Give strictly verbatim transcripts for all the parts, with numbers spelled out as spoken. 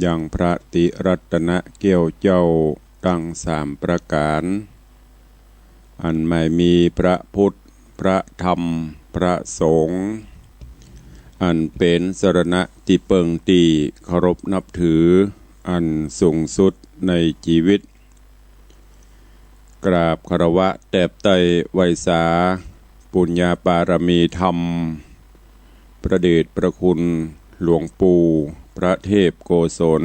ยังพระติรัตนะแก้วเจ้าตังสามประก๋าน อันหมายมีพระพุทธ พระธรรม พระสงฆ์ อันเป๋นสรณะตี้เปิ้งตี้เคารพนับถืออันสูงสุดในจีวิต กราบคารวะแตบไต้ไหว้สาปุญญาปารมีธรรม พระเดชพระคุณหลวงปู่พระเทพโกศล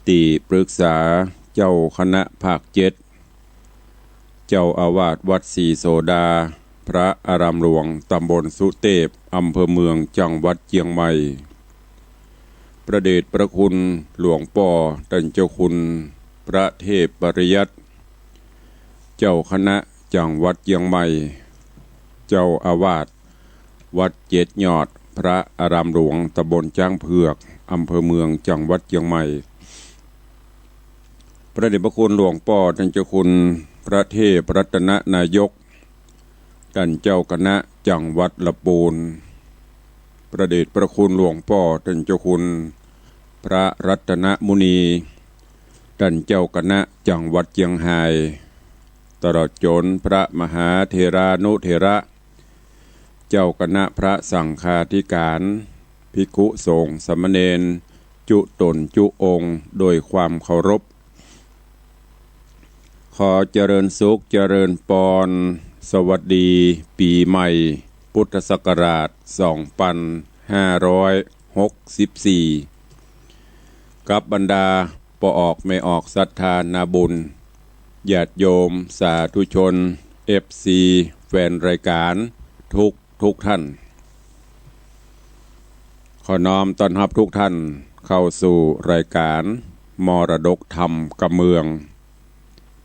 ตี้ปรึกษาเจ้าคณะภาคเจ็ด เจ้าอาวาสวัดศรีโสดา พระอารามหลวง ตำบลสุเตพ อำเภอเมือง จังหวัดเจียงใหม่ พระเดชพระคุณหลวงป้อต้านเจ้าคุณพระเทพปริยัติ เจ้าคณะจังหวัดเจียงใหม่ เจ้าอาวาสวัดเจ็ดยอด พระอารามหลวง ตำบลจ๊างเผือก อำเภอเมือง จังหวัดเจียงใหม่ พระเดชพระคุณหลวงป้อต้านเจ้าคุณพระเทพรัตนนายก ต้านเจ้าคณะจังหวัดละปูน พระเดชพระคุณหลวงป้อต้านเจ้าคุณพระรัตนมุนี ต้านเจ้าคณะจังหวัดเจียงฮาย ตลอดจ๋นพระมหาเถรานุเถระ เจ้าคณะพระสังฆาธิการ ภิกขุสงฆ์สามเณร จุ๊ต๋นจุ๊องค์ โดยความเคารพ ขอเจริญสุขเจริญปอน สวัสดีปี๋ใหม่พุทธศักราชสองปันห้าร้อยหกสิบสี่ กับบรรดาป้อออกแม่ออกศรัทธานาบุญ ญาติโยมสาธุชน เอฟซี แฟนรายก๋านทุก ทุกท่าน ขอน้อมต้อนฮับทุกท่านเข้าสู่รายก๋านมรดกธรรมกำเมือง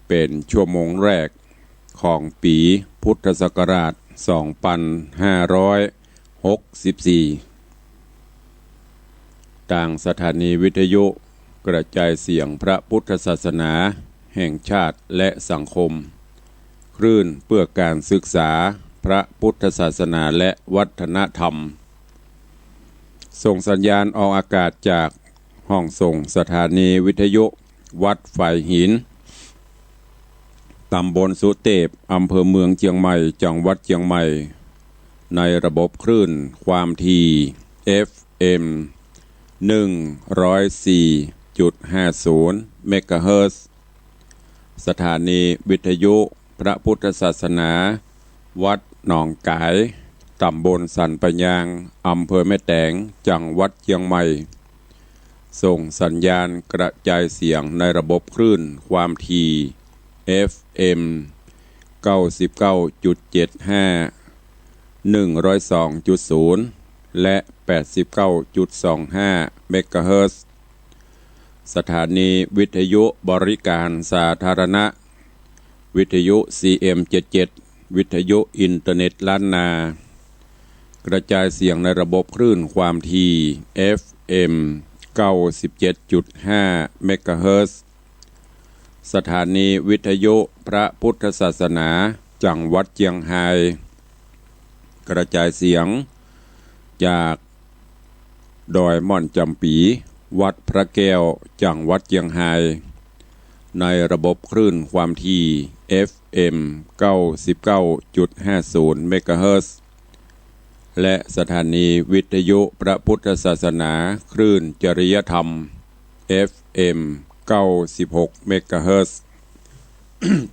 เป๋นชั่วโมงแรกของปี๋พุทธศักราชสองปันห้าร้อยหกสิบสี่ ตางสถานีวิทยุกระจายเสียงพระพุทธศาสนาแห่งชาติและสังคม คลื่นเพื่อการศึกษาพระพุทธศาสนาและวัฒนธรรม ส่งสัญญาณออกอากาศจากห้องส่งสถานีวิทยุวัดฝายหิน ตำบลสุเตพ อำเภอเมืองเจียงใหม่ จังหวัดเจียงใหม่ ในระบบคลื่นความถี่ เอฟเอ็ม หนึ่งร้อยสี่จุดห้าศูนย์ เมกะเฮิรตซ์ สถานีวิทยุพระพุทธศาสนา วัดหนองก๋าย ตำบลสันป่ายาง อำเภอแม่แตง จังหวัดเจียงใหม่ ส่งสัญญาณกระจายเสียงในระบบคลื่นความถี่ เอฟเอ็ม เก้าสิบเก้าจุดเจ็ดห้า หนึ่งร้อยสองจุดศูนย์ และ แปดสิบเก้าจุดสองห้า เมกะเฮิรตซ์ สถานีวิทยุบริการสาธารณะ วิทยุ ซีเอ็มเจ็ดเจ็ด วิทยุอินเทอร์เน็ตล้านนา กระจายเสียงในระบบคลื่นความถี่ เอฟเอ็ม เก้าสิบเจ็ดจุดห้า เมกะเฮิรตซ์ สถานีวิทยุพระพุทธศาสนาจังหวัดเจียงฮาย กระจายเสียงจากดอยม่อนจ๋ำปี๋ วัดพระแก้ว จังหวัดเจียงฮาย ในระบบคลื่นความถี่ เอฟเอ็ม เก้าสิบเก้าจุดห้าศูนย์ เมกะเฮิรตซ์ และสถานีวิทยุพระพุทธศาสนาคลื่นจริยธรรม เอฟเอ็ม เก้าสิบหก เมกะเฮิรตซ์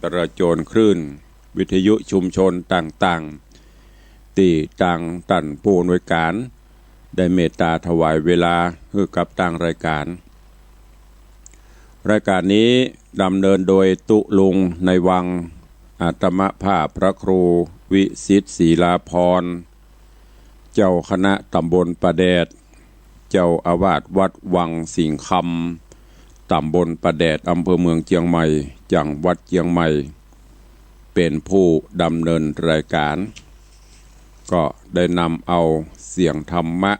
ตลอดจ๋นคลื่นวิทยุชุมชนต่างๆ ตี้ตางต้านผู้อำนวยก๋านได้เมตต๋าถวายเวลาหื้อกับตางรายก๋าน รายก๋านนี้ดำเนินโดยตุ๊ลุงในวัง อาตมาภาพพระครูวิสิทธิ์ศรีลาภรณ์ เจ้าคณะตำบลป่าแดด เจ้าอาวาสวัดวังสิงห์คำ ตำบลป่าแดด อำเภอเมืองเจียงใหม่ จังหวัดเจียงใหม่ เป๋นผู้ดำเนินรายก๋าน ก็ได้นำเอาเสียงธรรมะ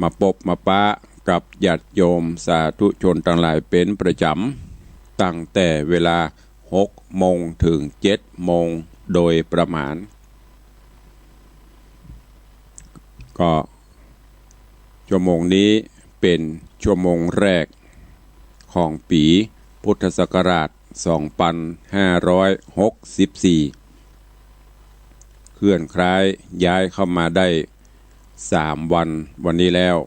มาปบมาปะกับญาติโยมสาธุชนตังหลายเป๋นประจ๋ำ ตั้งแต่เวลาหกโมงเถิงเจ็ดโมงโดยประมาณ ก็ชั่วโมงนี้ เป๋นชั่วโมงแรกของปี๋พุทธศักราชสองปันห้าร้อยหกสิบสี่ เคลื่อนคล้ายย้ายเข้ามาได้สามวัน วันนี้แล้ว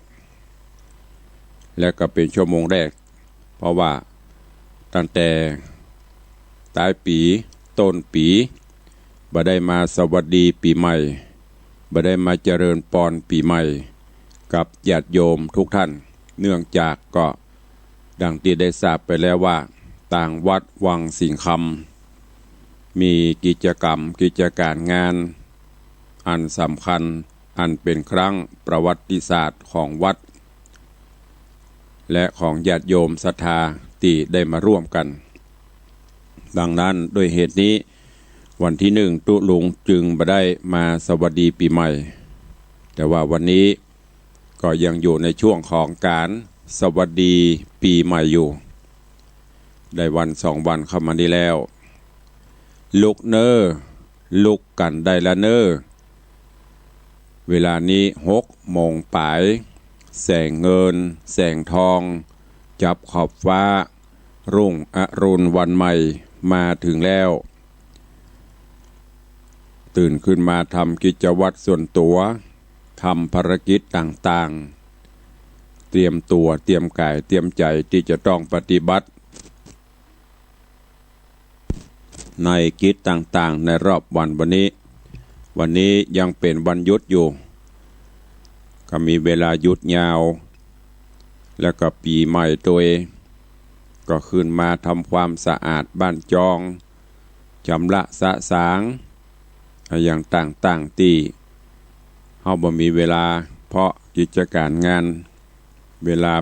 และก็เป๋นชั่วโมงแรก เพราะว่าตั้งแต่ต้นปี๋ ต้นปี๋ บ่ได้มาสวัสดีปี๋ใหม่ บ่ได้มาเจริญปอนปี๋ใหม่กับญาติโยมทุกท่าน เนื่องจากก็ดังตี้ได้ทราบไปแล้วว่า ตางวัดวังสิงห์คำ มีกิจก๋รรมกิจก๋ารงานอันสำคัญ อันเป๋นครั้งประวัติศาสตร์ของวัด และของญาติโยมศรัทธาตี้ได้มาร่วมกั๋น ดังนั้นด้วยเหตุนี้ วันตี้หนึ่งตุลุงจึงบ่ได้มาสวัสดีปี๋ใหม่ แต่ว่าวันนี้ก็ยังอยู่ในช่วงของก๋านสวัสดีปี๋ใหม่อยู่ ได้วันสองวันเข้ามานี้แล้ว ลุกเน่อ ลุกกั๋นได้ละเน่อ เวลานี้หกโมงป๋าย แสงเงิน แสงทอง จับขอบฟ้า รุ่งอรุณวันใหม่มาเถิงแล้ว ตื่นขึ้นมาทำกิจวัตรส่วนตั๋ว ทำภารกิจต่างๆ เตรียมตั๋ว เตรียมก๋าย เตรียมใจ๋ตี้จะต้องปฏิบัติ ในกิจต่างๆ ในรอบวันวันนี้ วันนี้ยังเป๋นวันหยุดอยู่ ก็มีเวลาหยุดยาว แล้วก็ปี๋ใหม่ตวย ก็ขึ้นมาทำความสะอาดบ้านจอง ชำระสะสาง อะหยังต่างๆ ตี้เฮาบ่มีเวลา เพราะกิจก๋ารงาน เวลา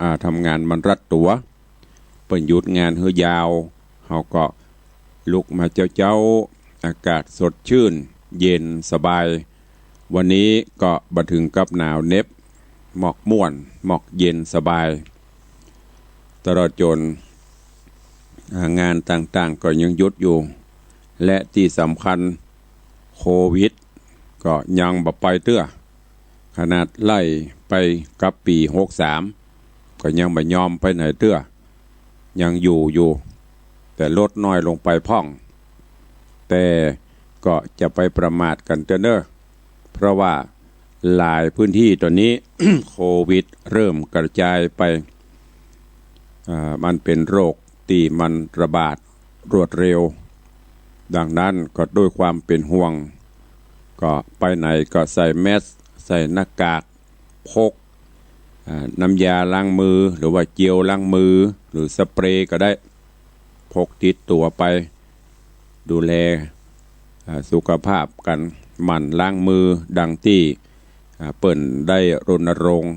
อ่า ทำงานมันรัดตั๋ว เปิ้นหยุดงานหื้อยาว เฮาก็ลุกมาเจ๊าๆ อากาศสดชื่น เย็นสบาย วันนี้ก็บ่เถิงกับหนาวเหน็บ หมอกม่วน หมอกเย็นสบาย ตลอดจ๋น อ่า งานต่างๆ ก็ยังหยุดอยู่ และตี้สำคัญ โควิดก็ยังบ่ไปเตื้อ ขนาดไล่ไปกับปี๋หกสาม ก็ยังบ่ยอมไปไหนเตื้อ ยังอยู่อยู่ แต่ลดน้อยลงไปพ่อง แต่ก็จะไปประมาทกั๋นเตื้อเน่อ เพราะว่าหลายพื้นตี้ต๋อนนี้ โควิดเริ่มกระจายไป อ่า มันเป๋นโรคตี้มันระบาดรวดเร็ว ดังนั้นก็ด้วยความเป๋นห่วง ก็ไปไหนก็ใส่แมสก์ ใส่หน้ากาก พก อ่า น้ำยาล้างมือ หรือว่าเจลล้างมือ หรือสเปรย์ก็ได้ พกติดตั๋วไป ดูแล อ่า สุขภาพกั๋น หมั่นล้างมือดังตี้ อ่า เปิ้นได้รณรงค์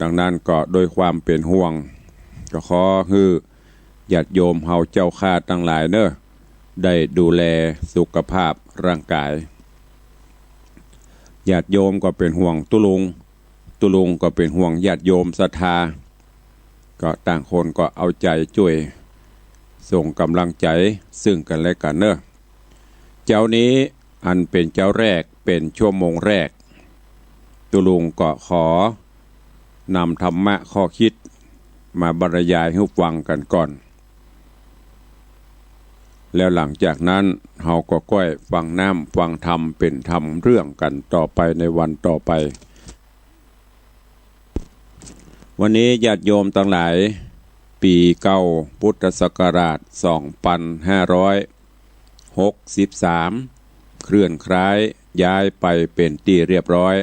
ดังนั้นก็ด้วยความเป๋นห่วง ก็ขอหื้อญาติโยมเฮาเจ้าข้าตังหลายเน่อ ได้ดูแลสุขภาพร่างก๋าย ญาติโยมก็เป๋นห่วงตุ๊ลุง ตุ๊ลุงก็เป๋นห่วงญาติโยมศรัทธา ก็ต่างคนก็เอาใจ๋จ้วย ส่งก๋ำลังใจ๋ซึ่งกั๋นและกั๋นเน่อ เจ๊านี้อันเป๋นเจ๊าแรก เป๋นชั่วโมงแรก ตุ๊ลุงก็ขอนำธรรมะข้อคิดมาบรรยายหื้อฟังกั๋นก่อน แล้วหลังจากนั้นเฮาก็ก้อยฟังน้ำฟังธรรมเป๋นธรรมเรื่องกั๋นต่อไปในวันต่อไป วันนี้ญาติโยมตังหลาย ปี๋เก่าพุทธศักราชสองปันห้าร้อยหกสิบสาม เคลื่อนคล้ายย้ายไปเป๋นตี้เรียบร้อย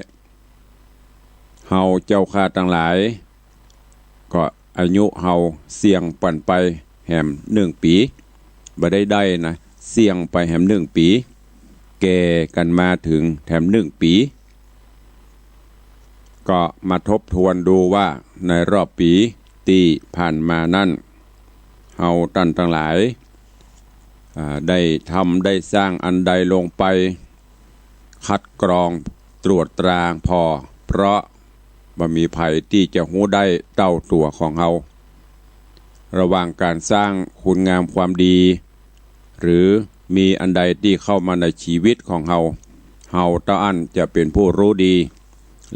เฮาเจ้าข้าตังหลาย ก็อายุเฮาเสี่ยงปั๋นไปแหมนึ่งปี๋ บ่ได้ได้นะ เสี่ยงไปแหมนึ่งปี๋ แก่กั๋นมาเถิงแหมนึ่งปี๋ ก็มาทบทวนดูว่าในรอบปี๋ตี้ผ่านมานั้น เฮาต้านตังหลาย อ่า ได้ทำได้สร้างอันใดลงไป คัดกรองตรวจตราผ่อ เพราะบ่มีใผตี้จะฮู้ได้เต้าตั๋วของเฮา ระหว่างก๋านสร้างคุณงามความดี หรือมีอันใดตี้เข้ามาในชีวิตของเฮา เฮาเต้าอั้นจะเป๋นผู้ฮู้ดี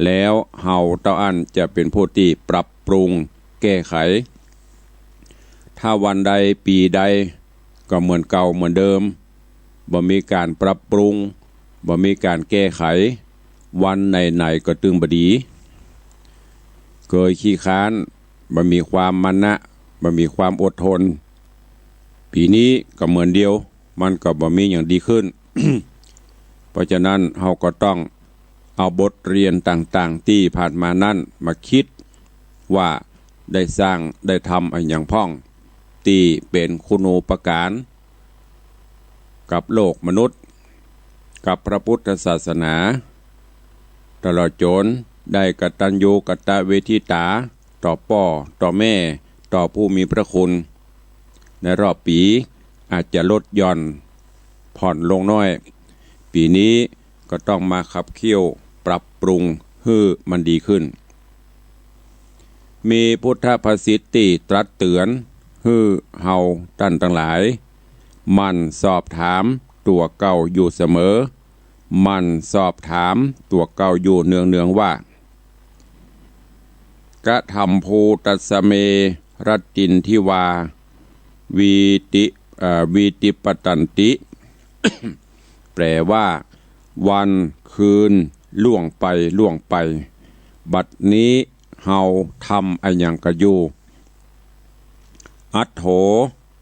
แล้วเฮาเต้าอั้นจะเป๋นผู้ตี้ปรับปรุงแก้ไข ถ้าวันใดปี๋ใดก็เหมือนเก่าเหมือนเดิม บ่มีก๋านปรับปรุง บ่มีก๋านแก้ไข วันไหนๆ ก็ตึงบ่ดี เกยขี้คร้าน บ่มีความมานะ บ่มีความอดทน ปี๋นี้ก็เหมือนเดียว มันก็บ่มีหยังดีขึ้น เพราะฉะนั้นเฮาก็ต้องเอาบทเรียนต่างๆ ตี้ผ่านมานั้นมาคิดว่าได้สร้างได้ทำอะหยังพ่อง ตี้เป๋นคุณูปการกับโลกมนุษย์ กับพระพุทธศาสนา ตลอดจ๋นได้กตัญญูกตเวทิตา ต่อป้อ ต่อแม่ ต่อผู้มีพระคุณ ในรอบปี๋อาจจะลดหย่อนผ่อนลงน้อย ปี๋นี้ก็ต้องมาขับเคี่ยวปรับปรุงหื้อมันดีขึ้น มีพุทธภาษิตตี้ตรัสเตื๋อนหื้อเฮาต้านตังหลาย หมั่นสอบถามตั๋วเก่าอยู่เสมอ หมั่นสอบถามตั๋วเก่าอยู่เนืองๆ ว่า กะธัมภูตัสสะเม รัตตินทิวา วีติ เอ่อ วีติปะตันติ แปลว่า วันคืนล่วงไปล่วงไป บัดนี้เฮาทำอะหยังกั๋นอยู่ อัฏโฐ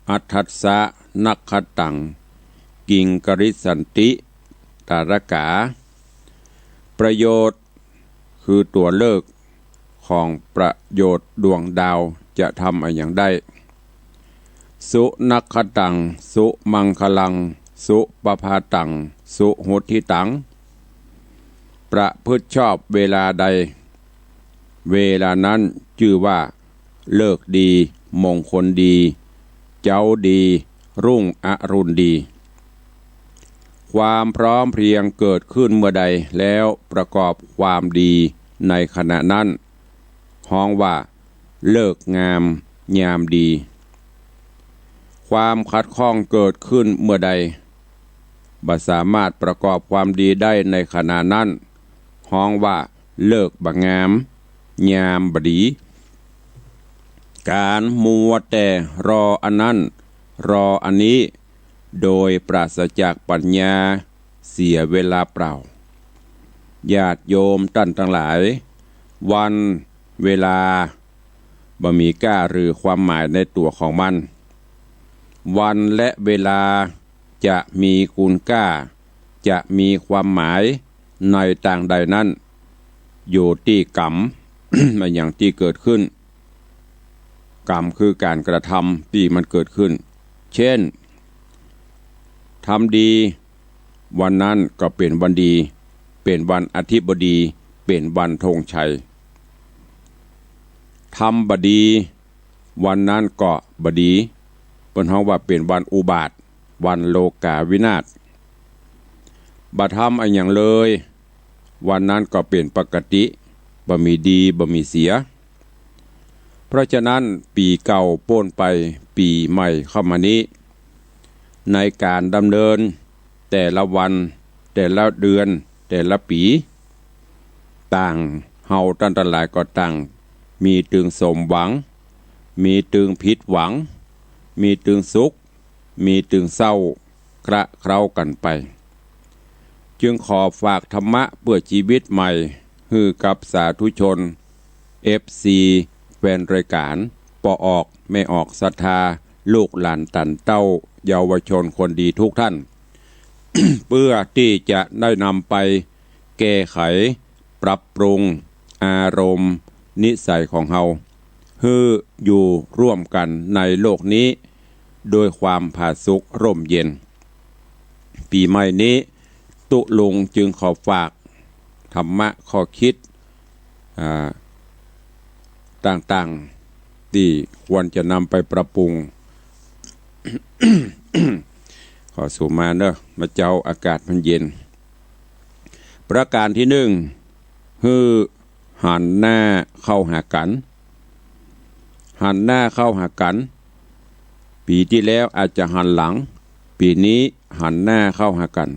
อัฏฐัสสะ นักขะตัง กิงกะริสสันติ ตาระกา ประโยชน์ คือตั๋วเลิกของประโยชน์ดวงดาวจะทำอะหยังได้ สุนักขะตัง สุมังคลัง สุปะพาตัง สุหุตถิตัง ประพฤติชอบเวลาใด เวลานั้นจื้อว่า ฤกษ์ดี มงคลดี เจ๊าดี รุ่งอรุณดี ความพร้อมเพรียงเกิดขึ้นเมื่อใด แล้วประกอบความดีในขณะนั้น ฮ้องว่า ฤกษ์งาม ยามดี ความขัดข้องเกิดขึ้นเมื่อใด บ่สามารถประกอบความดีได้ในขณะนั้น ฮ้องว่า ฤกษ์บ่งาม ยามบ่ดี ก๋านมัวแต่รออันนั้น รออันนี้ โดยปราศจากปัญญา เสียเวลาเปล่า ญาติโยมต้านตังหลาย วัน เวลา บ่มีก้าหรือความหมายในตั๋วของมัน วันและเวลาจะมีคุณก้า จะมีความหมายในตางใดนั้น อยู่ตี้ก๋รรม อะหยังตี้เกิดขึ้น ก๋รรมคือก๋านกระทำตี้มันเกิดขึ้น เช่น ทำดี วันนั้นก็เป๋นวันดี เป๋นวันอธิบดี เป๋นวันธงชัย ทำบ่ดี วันนั้นก็บ่ดี เปิ้นฮ้องว่าเป๋นวันอุบาท วันโลกาวินาศ บ่ทำอะหยังเลย วันนั้นก็เป๋นปกติ บ่มีดี บ่มีเสีย เพราะฉะนั้น ปี๋เก่าป๊นไป ปี๋ใหม่เข้ามานี้ ในก๋านดำเนินแต่ละวัน แต่ละเดือน แต่ละปี๋ ต่าง เฮาต้านตังหลายก็ต่าง มีตึงสมหวัง มีตึงผิดหวัง มีตึงสุข มีตึงเศร้า คละเคล้ากั๋นไป จึงขอฝากธรรมะเปื้อจีวิตใหม่ หื้อกับสาธุชน เอฟซี แฟนรายก๋าน ป้อออก แม่ออกศรัทธา ลูกหลานต้านเต้า เยาวชนคนดีทุกท่าน เปื้อตี้จะได้นำไปแก้ไข ปรับปรุงอารมณ์นิสัยของเฮา หื้ออยู่ร่วมกั๋นในโลกนี้ ด้วยความผาสุกร่มเย็น ปี๋ใหม่นี้ ตุ๊ลุงจึงขอฝากธรรมะข้อคิด อ่า ต่างๆ ตี้ควรจะนำไปปรับปรุง ขอสูมาเนาะ มาเจ๊าอากาศมันเย็น ประก๋านตี้นึ่ง หื้อหันหน้าเข้าหากั๋น หันหน้าเข้าหากั๋น ปี๋ตี้แล้วอาจจะหันหลัง ปี๋นี้หันหน้าเข้าหากั๋น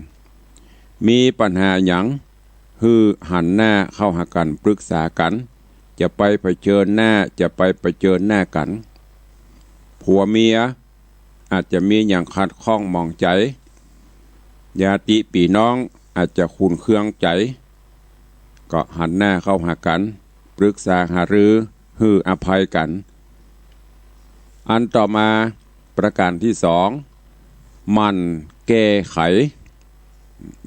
มีปัญหาหยัง หื้อหันหน้าเข้าหากั๋น ปรึกษากั๋น จะไปเผชิญหน้า จะไปเผชิญหน้ากั๋น ผัวเมียอาจจะมีหยังขัดข้องหมองใจ๋ ญาติปี้น้องอาจจะขุ่นเคืองใจ๋ ก็หันหน้าเข้าหากั๋น ปรึกษาหารือ หื้ออภัยกั๋น อันต่อมาประก๋านตี้สอง หมั่นแก้ไข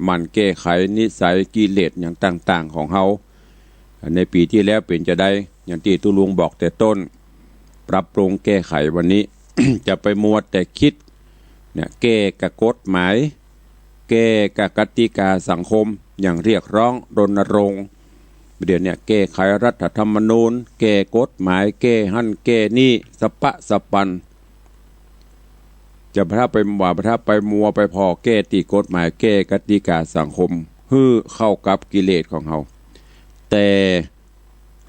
หมั่นแก้ไขนิสัยกิเลสหยังต่างๆ ของเฮา ในปี๋ตี้แล้วเป๋นจาใด อย่างตี้ตุ๊ลุงบอกแต่ต้น ปรับปรุงแก้ไขวันนี้ จะไปมัวแต่กึ๊ดเนี่ย แก้กับกฎหมาย แก้กับกติกาสังคม อย่างเรียกร้องรณรงค์ เดี๋ยวเนี่ยแก้ไขรัฐธรรมนูญ แก้กฎหมาย แก้หั้นแก้นี่ สะปะสะปัน จะบ่ถ้าไปมัว บ่ถ้าไปมัวไปผ่อแก้ตี้กฎหมาย แก้กติกาสังคม หื้อเข้ากับกิเลสของเฮา แต่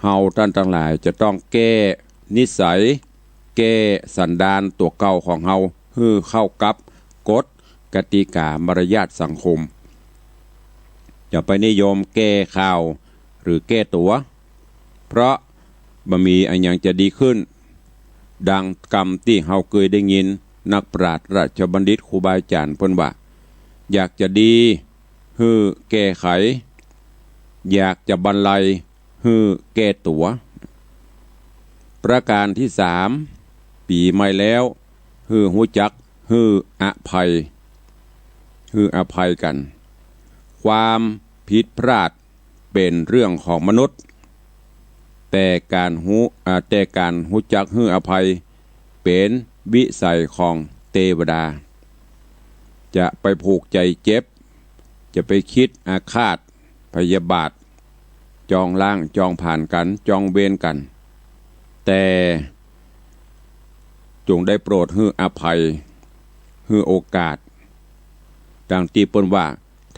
เฮาต้านตังหลายจะต้องแก้นิสัย แก้สันดานตั๋วเก่าของเฮา หื้อเข้ากับกฎกติกามารยาทสังคม อย่าไปนิยมแก้ข่าวหรือแก้ตั๋ว เพราะบ่มีอะหยังจะดีขึ้น ดังกำตี้เฮาเกยได้ยิน นักปราชญ์ราชบัณฑิตครูบาอาจ๋ารย์เปิ้นว่า อยากจะดี หื้อแก้ไข อยากจะบรรลัย หื้อแก้ตั๋ว ประก๋านตี้สาม ปี๋ใหม่แล้ว หื้อฮู้จัก หื้ออภัย หื้ออภัยกั๋น ความผิดพลาดเป๋นเรื่องของมนุษย์ แต่ก๋านฮู้ อ่า แต่ก๋านฮู้จักหื้ออภัย เป๋นวิสัยของเตวดา จะไปผูกใจ๋เจ็บ จะไปกึ๊ดอาฆาตพยาบาท จองล้างจองผลาญกั๋น จองเวรกั๋น แต่จงได้โปรดหื้ออภัย หื้อโอกาส ดังตี้เปิ้นว่า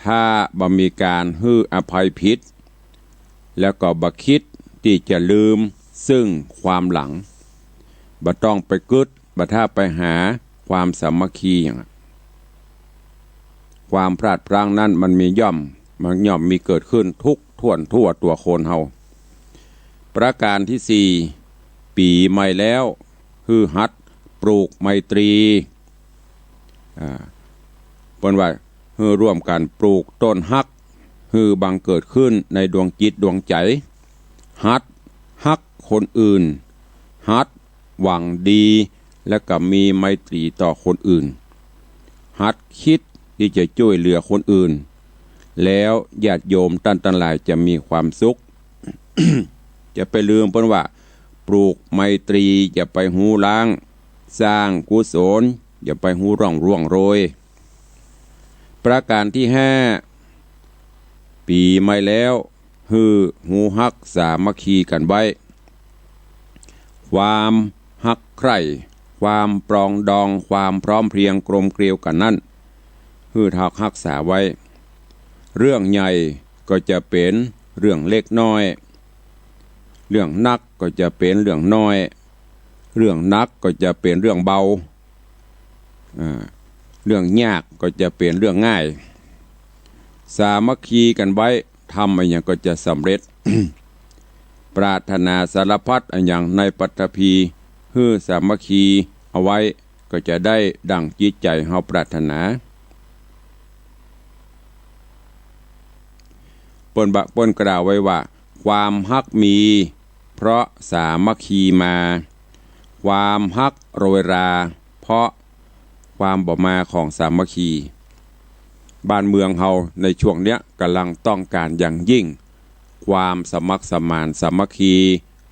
ถ้าบ่มีก๋านหื้ออภัยผิด แล้วก็บ่กึ๊ดตี้จะลืมซึ่งความหลัง บ่ต้องไปกึ๊ด บ่ถ้าไปหาความสามัคคีหยัง ความพลาดพลั้งนั้นมันมีย่อม มันย่อมมีเกิดขึ้นทุกท่วนทั่วตั๋วคนเฮา ประก๋านตี้สี่ ปี๋ใหม่แล้ว หื้อหัดปลูกไมตรี อ่า เปิ้นว่า หื้อร่วมกั๋นปลูกต้นฮัก หื้อบังเกิดขึ้นในดวงจิตดวงใจ๋ หัดฮักคนอื่น หัดหวังดี และก็มีไมตรีต่อคนอื่น หัดกึ๊ดตี้จะจ้วยเหลือคนอื่น แล้วญาติโยมต้านตังหลายจะมีความสุข จะไปลืมเปิ้นว่า ปลูกไมตรีอย่าไปฮู้ล้าง สร้างกุศลอย่าไปฮู้ร่องร่วงโรย ประก๋านตี้ห้า ปี๋ใหม่แล้ว หื้อฮู้ฮักสามัคคีกั๋นไว้ ความฮักใคร่ ความปรองดอง ความพร้อมเพรียงกลมเกลียวกั๋นนั้น หื้อถากฮักษาไว้ เรื่องใหญ่ก็จะเป๋นเรื่องเล็กน้อย เรื่องหนักก็จะเป๋นเรื่องน้อย เรื่องหนักก็จะเป๋นเรื่องเบา อ่า เรื่องยากก็จะเป๋นเรื่องง่าย สามัคคีกั๋นไว้ ทำอะหยังก็จะสำเร็จ ปรารถนาสารพัดอะหยังในปัตภี หื้อสามัคคีเอาไว้ ก็จะได้ดั่งจิตใจ๋เฮาปรารถนา เปิ้นบะ เปิ้นกล่าวไว้ว่า ความฮักมี เพราะสามัคคีมา ความฮักโรยรา เพราะความบ่มาของสามัคคี บ้านเมืองเฮาในช่วงเนี้ยก่ำลังต้องก๋านอย่างยิ่ง ความสมัครสมานสามัคคี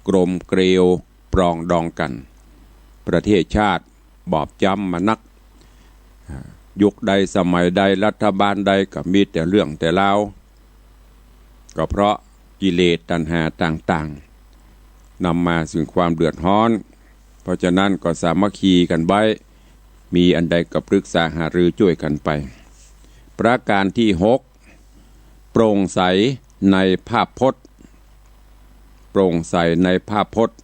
กลมเกลียว ปรองดองกั๋น ประเทศชาติบอบจ๊ำมานัก ยุคใดสมัยใดรัฐบาลใดก็มีแต่เรื่องแต่ราว ก็เพราะกิเลสตัณหาต่างๆ นำมาซึ่งความเดือดฮ้อน เพราะฉะนั้นก็สามัคคีกั๋นไว้ มีอันใดก็ปรึกษาหารือจ้วยกั๋นไป ประก๋านตี้หก โปร่งใสในภาพพจน์ โปร่งใสในภาพพจน์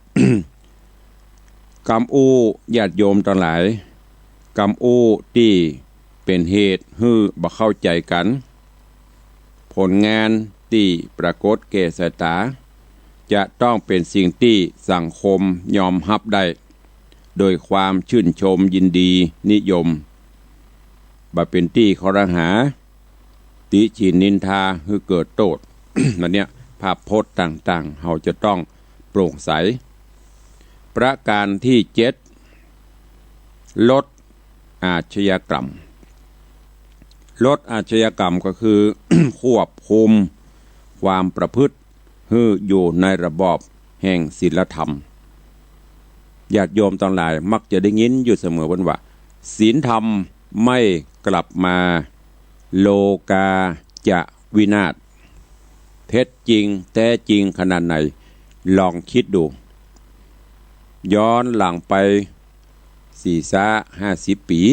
กำอู้ญาติโยมตังหลาย กำอู้ตี้เป๋นเหตุหื้อบ่เข้าใจ๋กั๋น ผลงาน ตี้ปรากฏแก่สายต๋า จะต้องเป๋นสิ่งตี้สังคมยอมฮับได้ โดยความจื้นชมยินดีนิยม บ่เป๋นตี้คอรหา ติฉินนินทาหื้อเกิดโต้ษ อันเนี้ย ภาพพจน์ต่างๆ เฮาจะต้องโปร่งใส ประการตี้เจ็ด ลดอาชญากรรม ลดอาชญากรรมก็คือ ควบคุมความประพฤติหื้ออยู่ในระบอบแห่งศีลธรรม ญาติโยมตังหลายมักจะได้ยินอยู่เสมอเปิ้นว่า ศีลธรรมไม่กลับมา โลกาจะวินาศ เท็จจริงแต๊จริงขนาดไหน ลองกึ๊ดดู ย้อนหลังไปสี่ซาห้าสิบปี๋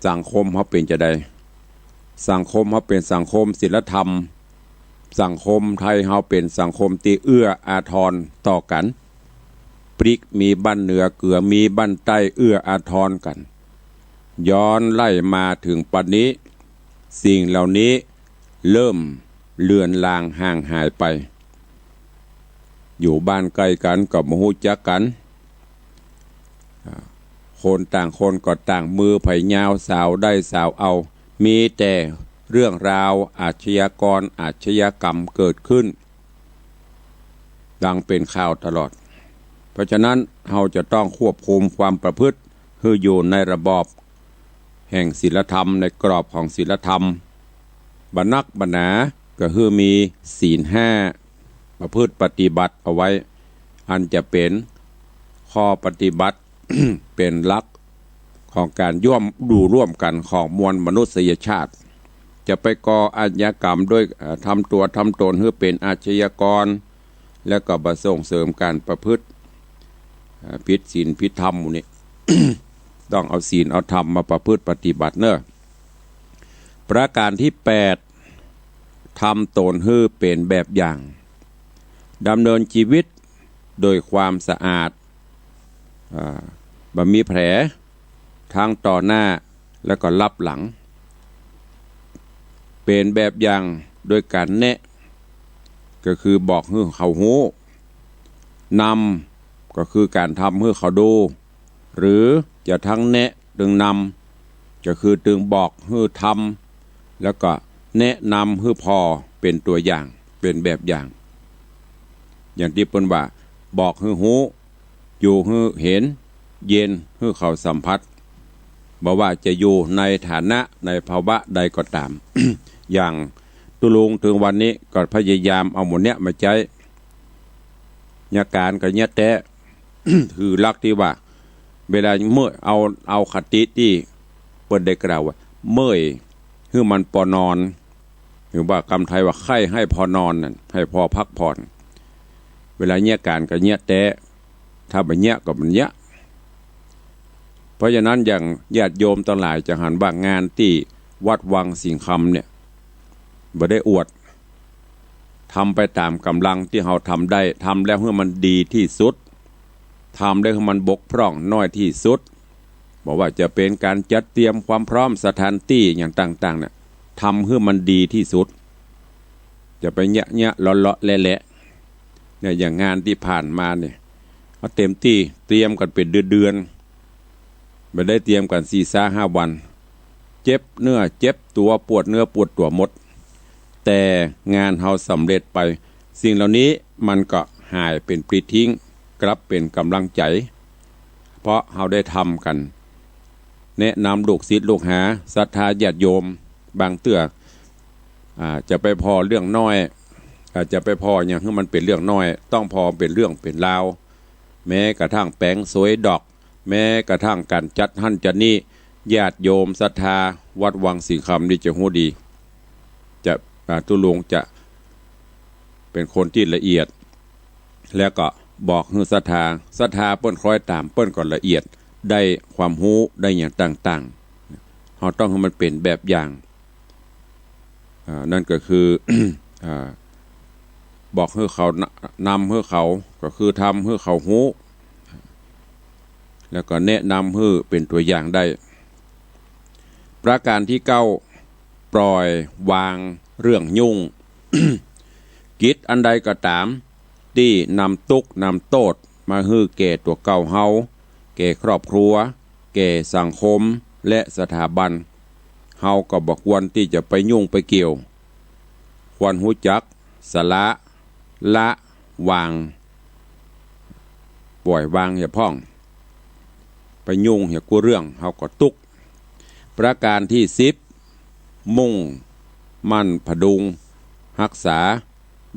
สังคมเฮาเป๋นจาใด สังคมเฮาเป๋นสังคมศีลธรรม สังคมไทยเฮาเป๋นสังคมตี้เอื้ออาทรต่อกั๋น ปริกมีบั้นเหนือ เกือมีบั้นใต้ เอื้ออาทรกั๋น ย้อนไล่มาเถิงปัจจุบันนี้ สิ่งเหล่านี้เริ่มเลือนลางห่างหายไป อยู่บ้านใก้กั๋นก็บ่ฮู้จักกั๋น อ่า คนต่างคนก็ต่างมือ ใผยาวสาวได้สาวเอา มีแต่เรื่องราวอาชญากรอาชญากรรมเกิดขึ้น ดังเป๋นข่าวตลอด เพราะฉะนั้นเฮาจะต้องควบคุมความประพฤติหื้ออยู่ในระบอบแห่งศีลธรรม ในกรอบของศีลธรรม บ่นักบ่หนาก็หื้อมีศีลห้า ประพฤติปฏิบัติเอาไว้ อันจะเป๋นข้อปฏิบัติ เป๋นหลักของก๋านอยู่ร่วมกั๋นของมวลมนุษยชาติ จะไปก่ออาชญากรรมโดย เอ่อ ทำตั๋วทำต๋นหื้อเป๋นอาชญากร แล้วก็บ่ส่งเสริมก๋านประพฤติ เอ่อ ผิดศีลผิดธรรมหมู่นี้ ต้องเอาศีลเอาธรรมมาประพฤติปฏิบัติเน่อ ประการตี้แปด ทำต๋นหื้อเป๋นแบบอย่าง ดำเนินชีวิตโดยความสะอาด อ่า บ่มีแผล ทั้งต่อหน้าแล้วก็ลับหลัง เป๋นแบบอย่างโดยก๋านแนะ ก็คือบอกหื้อเขาฮู้ นำ ก็คือก๋านทำหื้อเขาดู หรือจะตึงแนะตึงนำ ก็คือตึงบอกหื้อทำ แล้วก็แนะนำหื้อผ่อเป๋นตั๋วอย่าง เป๋นแบบอย่าง อย่างตี้เปิ้นว่า บอกหื้อฮู้ จูหื้อหัน เย็นหื้อเขาสัมผัส บ่ว่าจะอยู่ในฐานะในภาวะใดก็ต๋าม อย่างตุ๊ลุงเถิงวันนี้ก็พยายามเอาหมู่เนี้ยมาใจ๊ เยียะก๋านก็เยียะแต๊ ถือหลักตี้ว่า เวลาเมื่อย เอา เอาคติตี้เปิ้นได้กล่าวว่า เมื่อยหื้อมันปอนอน หรือว่ากำไทยว่า ไข้ให้พอนอนนั่น ให้พอพักผ่อน เวลาเยียะก๋านก็เยียะแต๊ ถ้าบ่เยียะก็บ่เยียะ เพราะฉะนั้นอย่างญาติโยมตังหลายจะหันว่างานตี้วัดวังสิงห์คำเนี่ย บ่ได้อวด ทำไปต๋ามก๋ำลังตี้เฮาทำได้ ทำแล้วหื้อมันดีตี้สุด ทำแล้วหื้อมันบกพร่องน้อยตี้สุด บ่ว่าจะเป๋นก๋านจัดเตรียมความพร้อมสถานตี้อย่างต่างๆ เนี่ย ทำหื้อมันดีตี้สุด จะไปเยียะๆ เลาะๆ แหละๆ เนี่ย อย่างงานตี้ผ่านมาเนี่ย เอาเต๋มตี้ เตรียมกั๋นเป๋นเดือนๆ บ่ได้เตรียมกั๋นสี่ซาห้าวัน เจ็บเนื้อเจ็บตั๋ว ปวดเนื้อปวดตั๋วหมด แต่งานเฮาสำเร็จไป สิ่งเหล่านี้มันก็หายเป๋นปลิดทิ้ง กลับเป๋นก๋ำลังใจ๋ เพราะเฮาได้ทำกั๋น แนะนำลูกศิษย์ลูกหา ศรัทธาญาติโยม บางเตื้อ อ่า จะไปผ่อเรื่องน้อย อ่า จะไปผ่อหยังหื้อมันเป๋นเรื่องน้อย ต้องผ่อเป๋นเรื่องเป๋นราว แม้กระทั่งแป๋งสวยดอก แม้กระทั่งก๋านจัดหั้นจัดนี้ ญาติโยมศรัทธาวัดวังสิงห์คำนี่จะฮู้ดี จะ อ่า ตุ๊ลุงจะเป๋นคนตี้ละเอียด แล้วก็บอกหื้อศรัทธา ศรัทธาเปิ้นคอยต๋าม เปิ้นก็ละเอียด ได้ความฮู้ ได้หยังต่างๆ เฮาต้องหื้อมันเป๋นแบบอย่าง อ่า นั่นก็คือ อ่า บอกหื้อเขา น- นำหื้อเขา ก็คือทำหื้อเขาฮู้ แล้วก็แนะนำหื้อเป๋นตั๋วอย่างได้ ประการตี้เก้า ปล่อยวางเรื่องยุ่ง กิจอันใดก็ต๋ามตี้นำตุ๊กข์นำโต้ษมาหื้อแก่ตั๋วเก่าเฮา แก่ครอบครัว แก่สังคม และสถาบัน เฮาก็บ่ควรตี้จะไปยุ่งไปเกี่ยว ควรฮู้จักสละ ละวาง ป่อยวางเหียพ่อง ไปยุ่งเหียกู้เรื่อง เฮาก็ตุ๊กข์ ประการตี้สิบ มุ่งมั่นผดุงฮักษา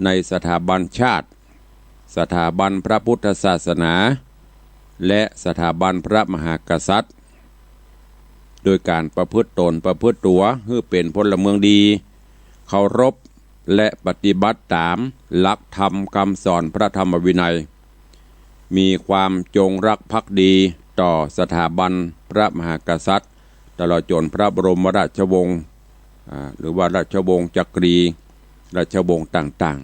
ในสถาบันชาติ สถาบันพระพุทธศาสนา และสถาบันพระมหากษัตริย์ โดยก๋านประพฤติตนประพฤติตั๋วหื้อเป๋นพลเมืองดี เคารพและปฏิบัติต๋ามหลักธรรมกำสอนพระธรรมวินัย มีความจงรักภักดีต่อสถาบันพระมหากษัตริย์ ตลอดจ๋นพระบรมราชวงศ์ อ่า หรือว่าราชวงศ์จักรี ราชวงศ์ต่าง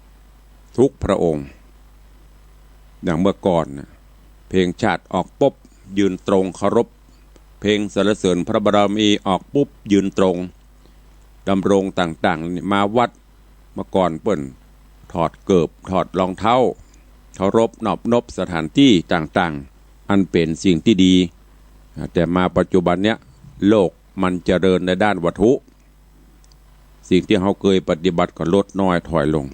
ๆ ทุกพระองค์ อย่างเมื่อก่อนน่ะ เพลงชาติออกปุ๊บ ยืนตรงเคารพ เพลงสรรเสริญพระบารมีออกปุ๊บ ยืนตรง ดำรงต่างๆ นี่มาวัด เมื่อก่อนเปิ้นถอดเกิบ ถอดรองเท้า เคารพนอบนบสถานตี้ต่างๆ อันเป๋นสิ่งตี้ดี อ่า แต่มาปัจจุบันเนี้ย โลกมันเจริญในด้านวัตถุ สิ่งตี้เฮาเกยปฏิบัติก็ลดน้อยถอยลง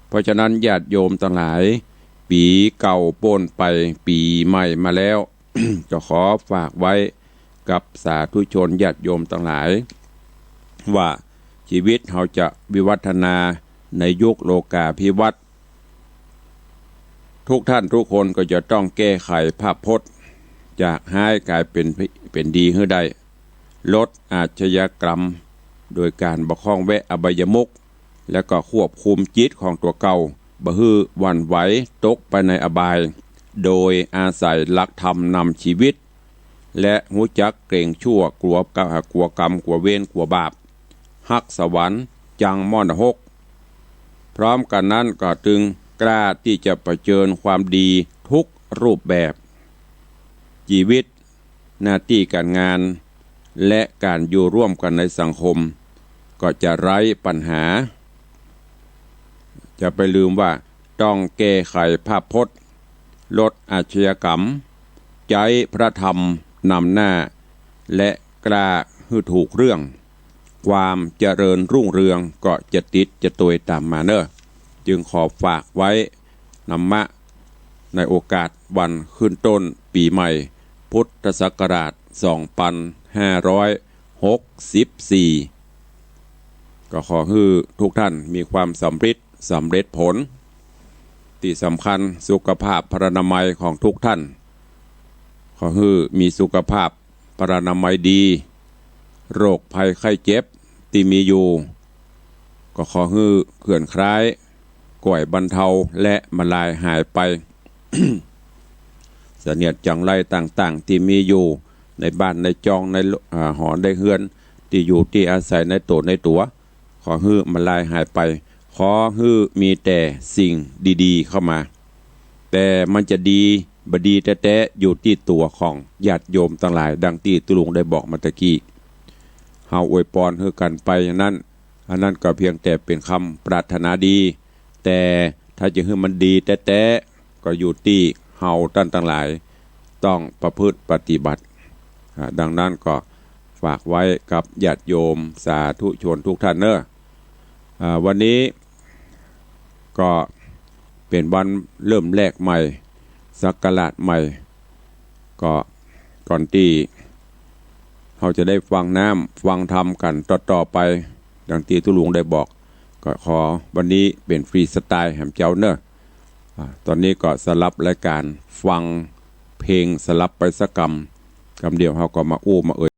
เพราะฉะนั้นญาติโยมตังหลาย ปี๋เก่าป๊นไป ปี๋ใหม่มาแล้ว ก็ขอฝากไว้กับสาธุชนญาติโยมตังหลาย ว่าชีวิตเฮาจะวิวัฒนาในยุคโลกาภิวัตน์ ทุกท่านทุกคนก็จะต้องแก้ไขภาพพจน์ จากฮ้ายก๋ายเป๋น เป๋นดีหื้อได้ ลดอาชญากรรม โดยก๋านบ่ข้องแวะอบายมุข และก็ควบคุมจิตของตั๋วเก่า บ่หื้อหวั่นไหวตกไปในอบาย โดยอาศัยหลักธรรมนำชีวิต และฮู้จักเกรงชั่ว กั๋วกรรม กั๋วกรรม กั๋วเวร กั๋วบาป ฮักสวรรค์ จังมรณหก พร้อมกั๋นนั้นก็ตึงกล้าตี้จะเผชิญความดีทุกรูปแบบ ชีวิต หน้าตี้ก๋านงาน และก๋านอยู่ร่วมกั๋นในสังคม ก็จะไร้ปัญหา จะไปลืมว่าต้องแก้ไขภาพพจน์ ลดอาชญากรรม ใจ๊พระธรรมนำหน้า และกล้าหื้อถูกเรื่อง ความเจริญรุ่งเรืองก็จะติดจะตวยต๋ามมาเน่อ จึงขอฝากไว้ ธรรมะ ในโอกาสวันขึ้นต้นปี๋ใหม่ พุทธศักราช สองปันห้าร้อยหกสิบสี่ ก็ขอหื้อทุกท่านมีความสำริด สำเร็จผล ตี้สำคัญสุขภาพพรรณนามัยของทุกท่าน ขอหื้อมีสุขภาพพรรณนามัยดี โรคภัยไข้เจ็บตี้มีอยู่ ก็ขอหื้อเคื่อนคลาย ก้อยบรรเทา และมาลายหายไป เสนียดจังไรต่างๆ ตี้มีอยู่ในบ้านในจอง ใน อ่า หอในเฮือน ตี้อยู่ตี้อาศัยในตั๋วในตั๋ว ขอหื้อมาลายหายไป ขอหื้อมีแต่สิ่งดีๆ เข้ามา แต่มันจะดีบ่ดีแต๊ๆ อยู่ตี้ตั๋วของญาติโยมตังหลาย ดังตี้ตุ๊ลุงได้บอกมาตะกี้ เฮาอวยปอนหื้อกั๋นไปอย่างนั้น อันนั้นก็เพียงแต่เป๋นกำปรารถนาดี แต่ถ้าจะหื้อมันดีแต๊ๆ ก็อยู่ตี้เฮาต้านตังหลาย ต้องประพฤติปฏิบัติ อ่า ดังนั้นก็ฝากไว้กับญาติโยมสาธุชนทุกท่านเน่อ อ่า วันนี้ก็เป๋นวันเริ่มแรกใหม่ ศักราชใหม่ ก็ก่อนตี้เฮาจะได้ฟังน้ำฟังธรรมกั๋นต่อๆ ไป ดังตี้ตุ๊ลุงได้บอก ก็ขอวันนี้เป๋นฟรีสไตล์แหมเจ้าเน่อ อ่า ต๋อนนี้ก็สลับรายก๋านฟังเพลงสลับไปสักกำ กำเดียวเฮาก็มาอู้มาเอ่ย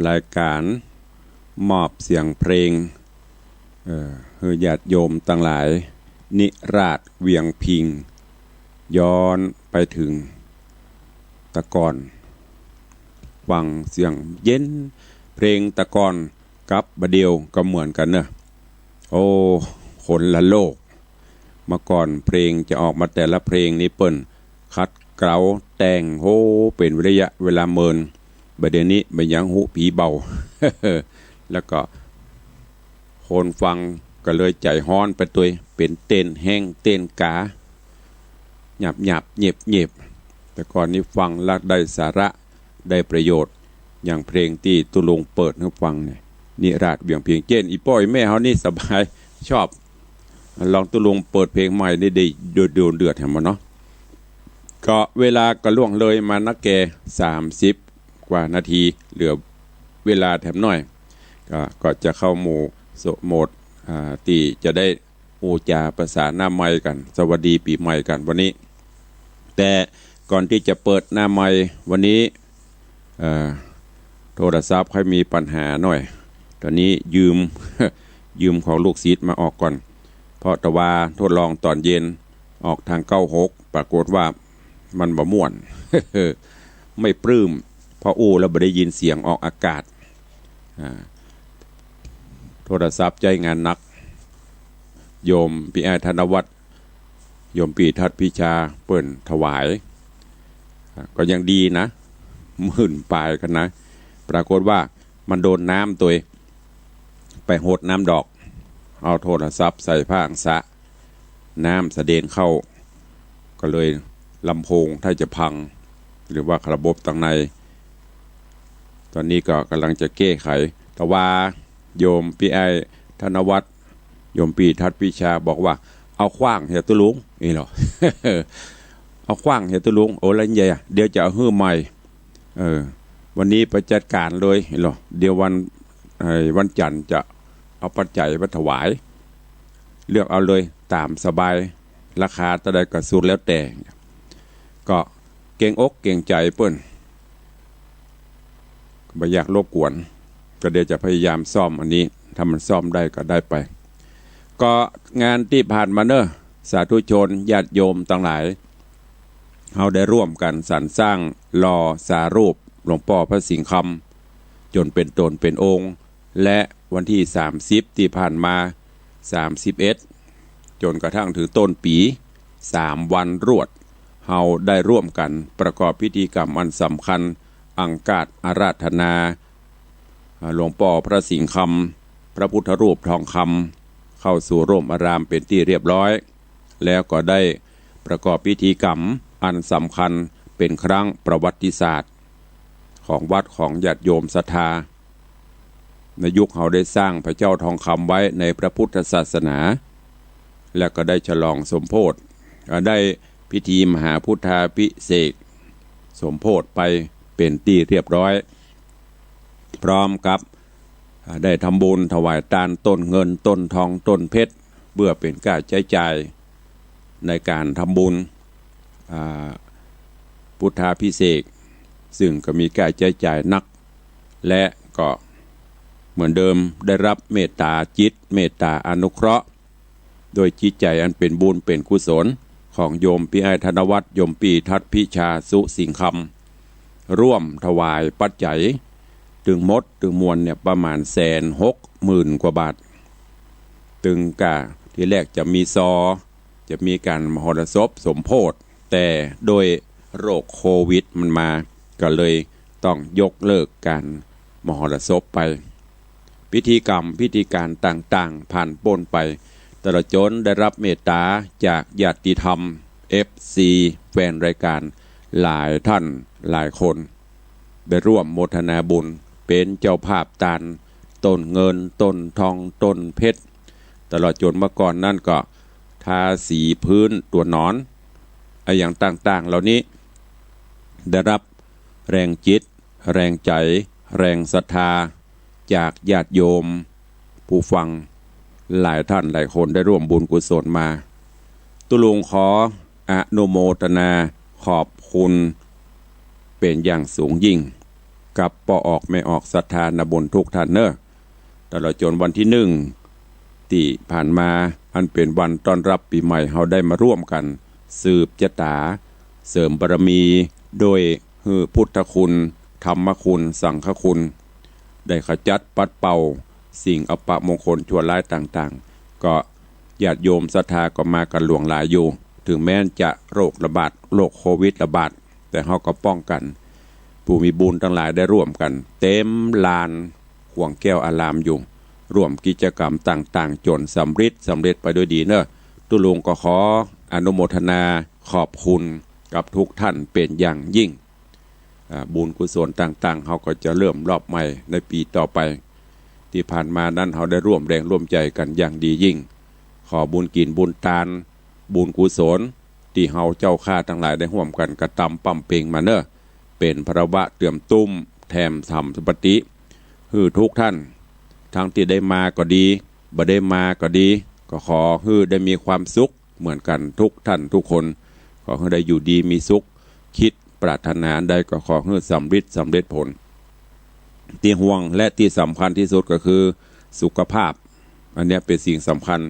รายก๋านมอบเสียงเพลง เอ่อ หื้อญาติโยมตังหลาย นิราศเวียงพิงค์ ย้อนไปเถิงตะก่อน ฟังเสียงเย็น เพลงตะก่อนกับบ่าเดี่ยวก็เหมือนกั๋นเนาะ โอ้ คนละโลก เมื่อก่อนเพลงจะออกมาแต่ละเพลงนี่เปิ้นขัดเกลาแต่ง โอ้ เป๋นระยะเวลาเมิน บ่าเดี่ยวนี้บ่ยังฮู้ผีเบา แล้วก็คนฟังก็เลยใจ๋ฮ้อนไปตวย เป๋นเต้นแฮงเต้นกา หยาบๆ เย็บๆ แต่ก่อนนี้ฟังแล้วได้สาระ ได้ประโยชน์ อย่างเพลงตี้ตุ๊ลุงเปิดหื้อฟังเนี่ย นิราศเวียงพิงค์ เจ้นอี่ป้ออี่แม่เฮานี่สบาย ชอบ ลองตุ๊ลุงเปิดเพลงใหม่นี่ได้โดดๆ เดือดแหมเนาะ ก็เวลาก็ล่วงเลยมานักแก่ สามสิบกว่านาที เหลือเวลาแถมหน้อย ก็ ก็จะเข้าหมู่โสด โหมด อ่า ตี้จะได้ อู้จ๋าประสาหน้าใหม่กั๋น สวัสดีปี๋ใหม่กั๋นวันนี้ แต่ก่อนตี้จะเปิดหน้าใหม่วันนี้ เอ่อ โทรศัพท์ค่อยมีปัญหาหน้อย ต๋อนนี้ยืม ยืมของลูกศิษย์มาออกก่อน เพราะตะวาทดลองต๋อนเย็นออกทางเก้าหก ปรากฏว่ามันบ่ม่วน ไม่ปลื้ม เพราะอู้แล้วบ่ได้ยินเสียงออกอากาศ อ่า โทรศัพท์ใจ๊งานหนัก โยมปี้อ้ายธนวัฒน์ โยมปี้ทัดพิชาเปิ้นถวาย อ่า ก็ยังดีนะ หมื่นปลายกั๋นนะ ปรากฏว่ามันโดนน้ำตวย ไปหดน้ำดอก เอาโทรศัพท์ใส่ผ้าอังสะ น้ำสะเด็นเข้า ก็เลยลำโพงถ้าจะพัง หรือว่าระบบตังใน ต๋อนนี้ก็ก่ำลังจะแก้ไข ตะวาโยมปี้อ้ายธนวัฒน์ โยมปี้ทัดพิชาบอกว่า เอาขว้างเหียตุ๊ลุง นี่เหรอ เอาขว้างเหียตุ๊ลุง โอ้ แล้วใหญ่อะ เดี๋ยวจะเอาหื้อใหม่ เออ วันนี้ไปจัดก๋านเลย นี่เหรอ เดี๋ยววัน ไอ้ วันจันทร์จะเอาปัจจัยไปถวาย เลือกเอาเลย ต๋ามสบาย ราคาเต้าใดก็สุดแล้วแต่ ก็เกรงอกเกรงใจ๋เปิ้น บ่อยากรบกวน ก็เดี๋ยวจะพยายามซ่อมอันนี้ ถ้ามันซ่อมได้ก็ได้ไป ก็งานตี้ผ่านมาเนอะ สาธุชนญาติโยมตังหลาย เฮาได้ร่วมกั๋นสรรสร้างหล่อสารูปหลวงป้อพระสิงห์คำ จ๋นเป๋นต๋นเป๋นองค์ และวันตี้สามสิบตี้ผ่านมา สามสิบเอ็ด จ๋นกระทั่งเถิงต้นปี๋ สามวันรวด เฮาได้ร่วมกั๋นประกอบพิธีกรรมอันสำคัญ อังคาสอาราธนา อ่า หลวงป้อพระสิงห์คำ พระพุทธรูปทองคำ เข้าสู่ร่มอารามเป๋นตี้เรียบร้อย แล้วก็ได้ประกอบพิธีกรรมอันสำคัญเป๋นครั้งประวัติศาสตร์ ของวัดของญาติโยมศรัทธา ในยุคเฮาได้สร้างพระเจ้าทองคำไว้ในพระพุทธศาสนา และก็ได้ฉลองสมโภช อ่า ได้พิธีมหาพุทธาภิเษกสมโภชไปเป๋นตี้เรียบร้อย พร้อมกับ อ่า ได้ทำบุญถวายตานต้นเงิน ต้นทอง ต้นเพชร เพื่อเป๋นค่าใจ๊จ่ายในก๋านทำบุญ อ่า พุทธาภิเษก ซึ่งก็มีค่าใจ๊จ่ายนัก และก็เหมือนเดิมได้รับเมตต๋าจิต เมตต๋าอนุเคราะห์ โดยจิตใจ๋อันเป๋นบุญเป๋นกุศลของโยมปี้อ้ายธนวัฒน์ โยมปี้ทัดพิชา สุสิงห์คำ ร่วมถวายปัจจัย ตึงหมดตึงมวลเนี่ยประมาณแสนหกหมื่นกว่าบาท ตึงก้าตี้แรกจะมีซอ จะมีก๋านมหรสพสมโภช แต่โดยโรคโควิดมันมา ก็เลยต้องยกเลิกก๋านมหรสพไป พิธีกรรมพิธีก๋านต่างๆ ผ่านป๊นไป ตลอดจ๋นได้รับเมตต๋าจากญาติธรรม เอฟซี แฟนรายก๋านหลายท่านหลายคน ได้ร่วมโมทนาบุญ เป๋นเจ้าภาพตานต้นเงิน ต้นทอง ต้นเพชร ตลอดจ๋นเมื่อก่อนนั้นก็ทาสีพื้นตั๋วหนอน อะหยังต่างๆ เหล่านี้ ได้รับแรงจิต แรงใจ๋ แรงศรัทธา จากญาติโยมผู้ฟังหลายท่านหลายคนได้ร่วมบุญกุศลมา ตุ๊ลุงขออนุโมทนาขอบคุณเป๋นอย่างสูงยิ่ง กับป้อออกแม่ออกศรัทธานาบุญทุกท่านเน่อ ตลอดจ๋นวันตี้หนึ่งตี้ผ่านมา อันเป๋นวันต้อนรับปี๋ใหม่ เฮาได้มาร่วมกั๋นสืบจะต๋า เสริมบารมี โดยหื้อพุทธคุณ ธรรมคุณ สังฆคุณ ได้ขจัดปัดเป่าสิ่งอัปมงคลชั่วร้ายต่างๆ ก็ญาติโยมศรัทธาก็มากั๋นหลวงหลายอยู่ เถิงแม้นจะโรคระบาด โรคโควิดระบาด แต่เฮาก็ป้องกั๋น ผู้มีบุญตังหลายได้ร่วมกั๋นเต็มลานขวังแก้วอารามอยู่ ร่วมกิจกรรมต่างๆ จ๋นสำเร็จ สำเร็จไปด้วยดีเน่อ ตุ๊ลุงก็ขออนุโมทนาขอบคุณกับทุกท่านเป๋นอย่างยิ่ง อ่า บุญกุศลต่างๆ เฮาก็จะเริ่มรอบใหม่ในปี๋ต่อไป ตี้ผ่านมานั้นเฮาได้ร่วมแรงร่วมใจ๋กั๋นอย่างดียิ่ง ขอบุญกิ๋นบุญตาน บุญกุศล ตี้เฮาเจ้าข้าตังหลายได้ฮ่วมกั๋นกระตำบำเพ็งมาเน่อ เป๋นพละวะเตื้อมตุ้ม แถมธรรมสปาติ หื้อทุกท่าน ตังตี้ได้มาก็ดี บ่ได้มาก็ดี ก็ขอหื้อได้มีความสุขเหมือนกั๋นทุกท่านทุกคน ขอหื้อได้อยู่ดีมีสุข คิดปรารถนาอันใดก็ขอหื้อสำริดสำเร็จผล ตี้ห่วงและตี้สำคัญตี้สุดก็คือสุขภาพ อันเนี้ยเป๋นสิ่งสำคัญ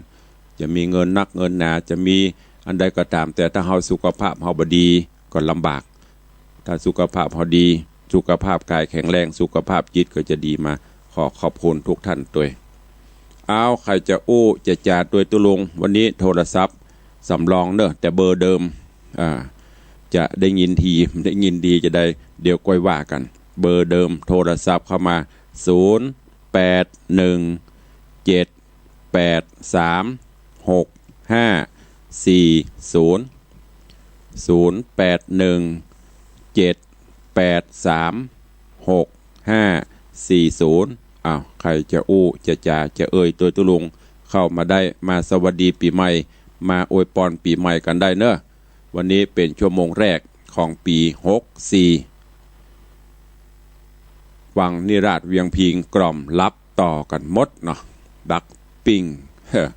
จะมีเงินนักเงินหนา จะมีอันใดก็ต๋าม แต่ถ้าเฮาสุขภาพเฮาบ่ดีก็ลำบาก ถ้าสุขภาพเฮาดี สุขภาพกายแข็งแรง สุขภาพจิตก็จะดีมา ขอขอบคุณทุกท่านตวย อ้าว ใผจะอู้จะจ๋าตวยตุ๊ลุง วันนี้โทรศัพท์สำรองเน่อ แต่เบอร์เดิม อ่า จะได้ยินที ได้ยินทีจะใด เดี๋ยวก้อยว่ากั๋น เบอร์เดิมโทรศัพท์เข้ามา ศูนย์แปดหนึ่งเจ็ดแปดสามหกห้าสี่ศูนย์ ศูนย์แปดหนึ่งเจ็ดแปดสามหกห้าสี่ศูนย์ อ้าว ใผจะอู้จะจ๋าจะเอ่ยตวยตุ๊ลุง เข้ามาได้ มาสวัสดีปี๋ใหม่ มาอวยปอนปี๋ใหม่กั๋นได้เน่อ วันนี้เป๋นชั่วโมงแรกของปี๋หกสี่ วังนิราศเวียงพิงค์กล่อมลับต่อกั๋นหมดเนาะ ดักปิ้ง เฮ้อ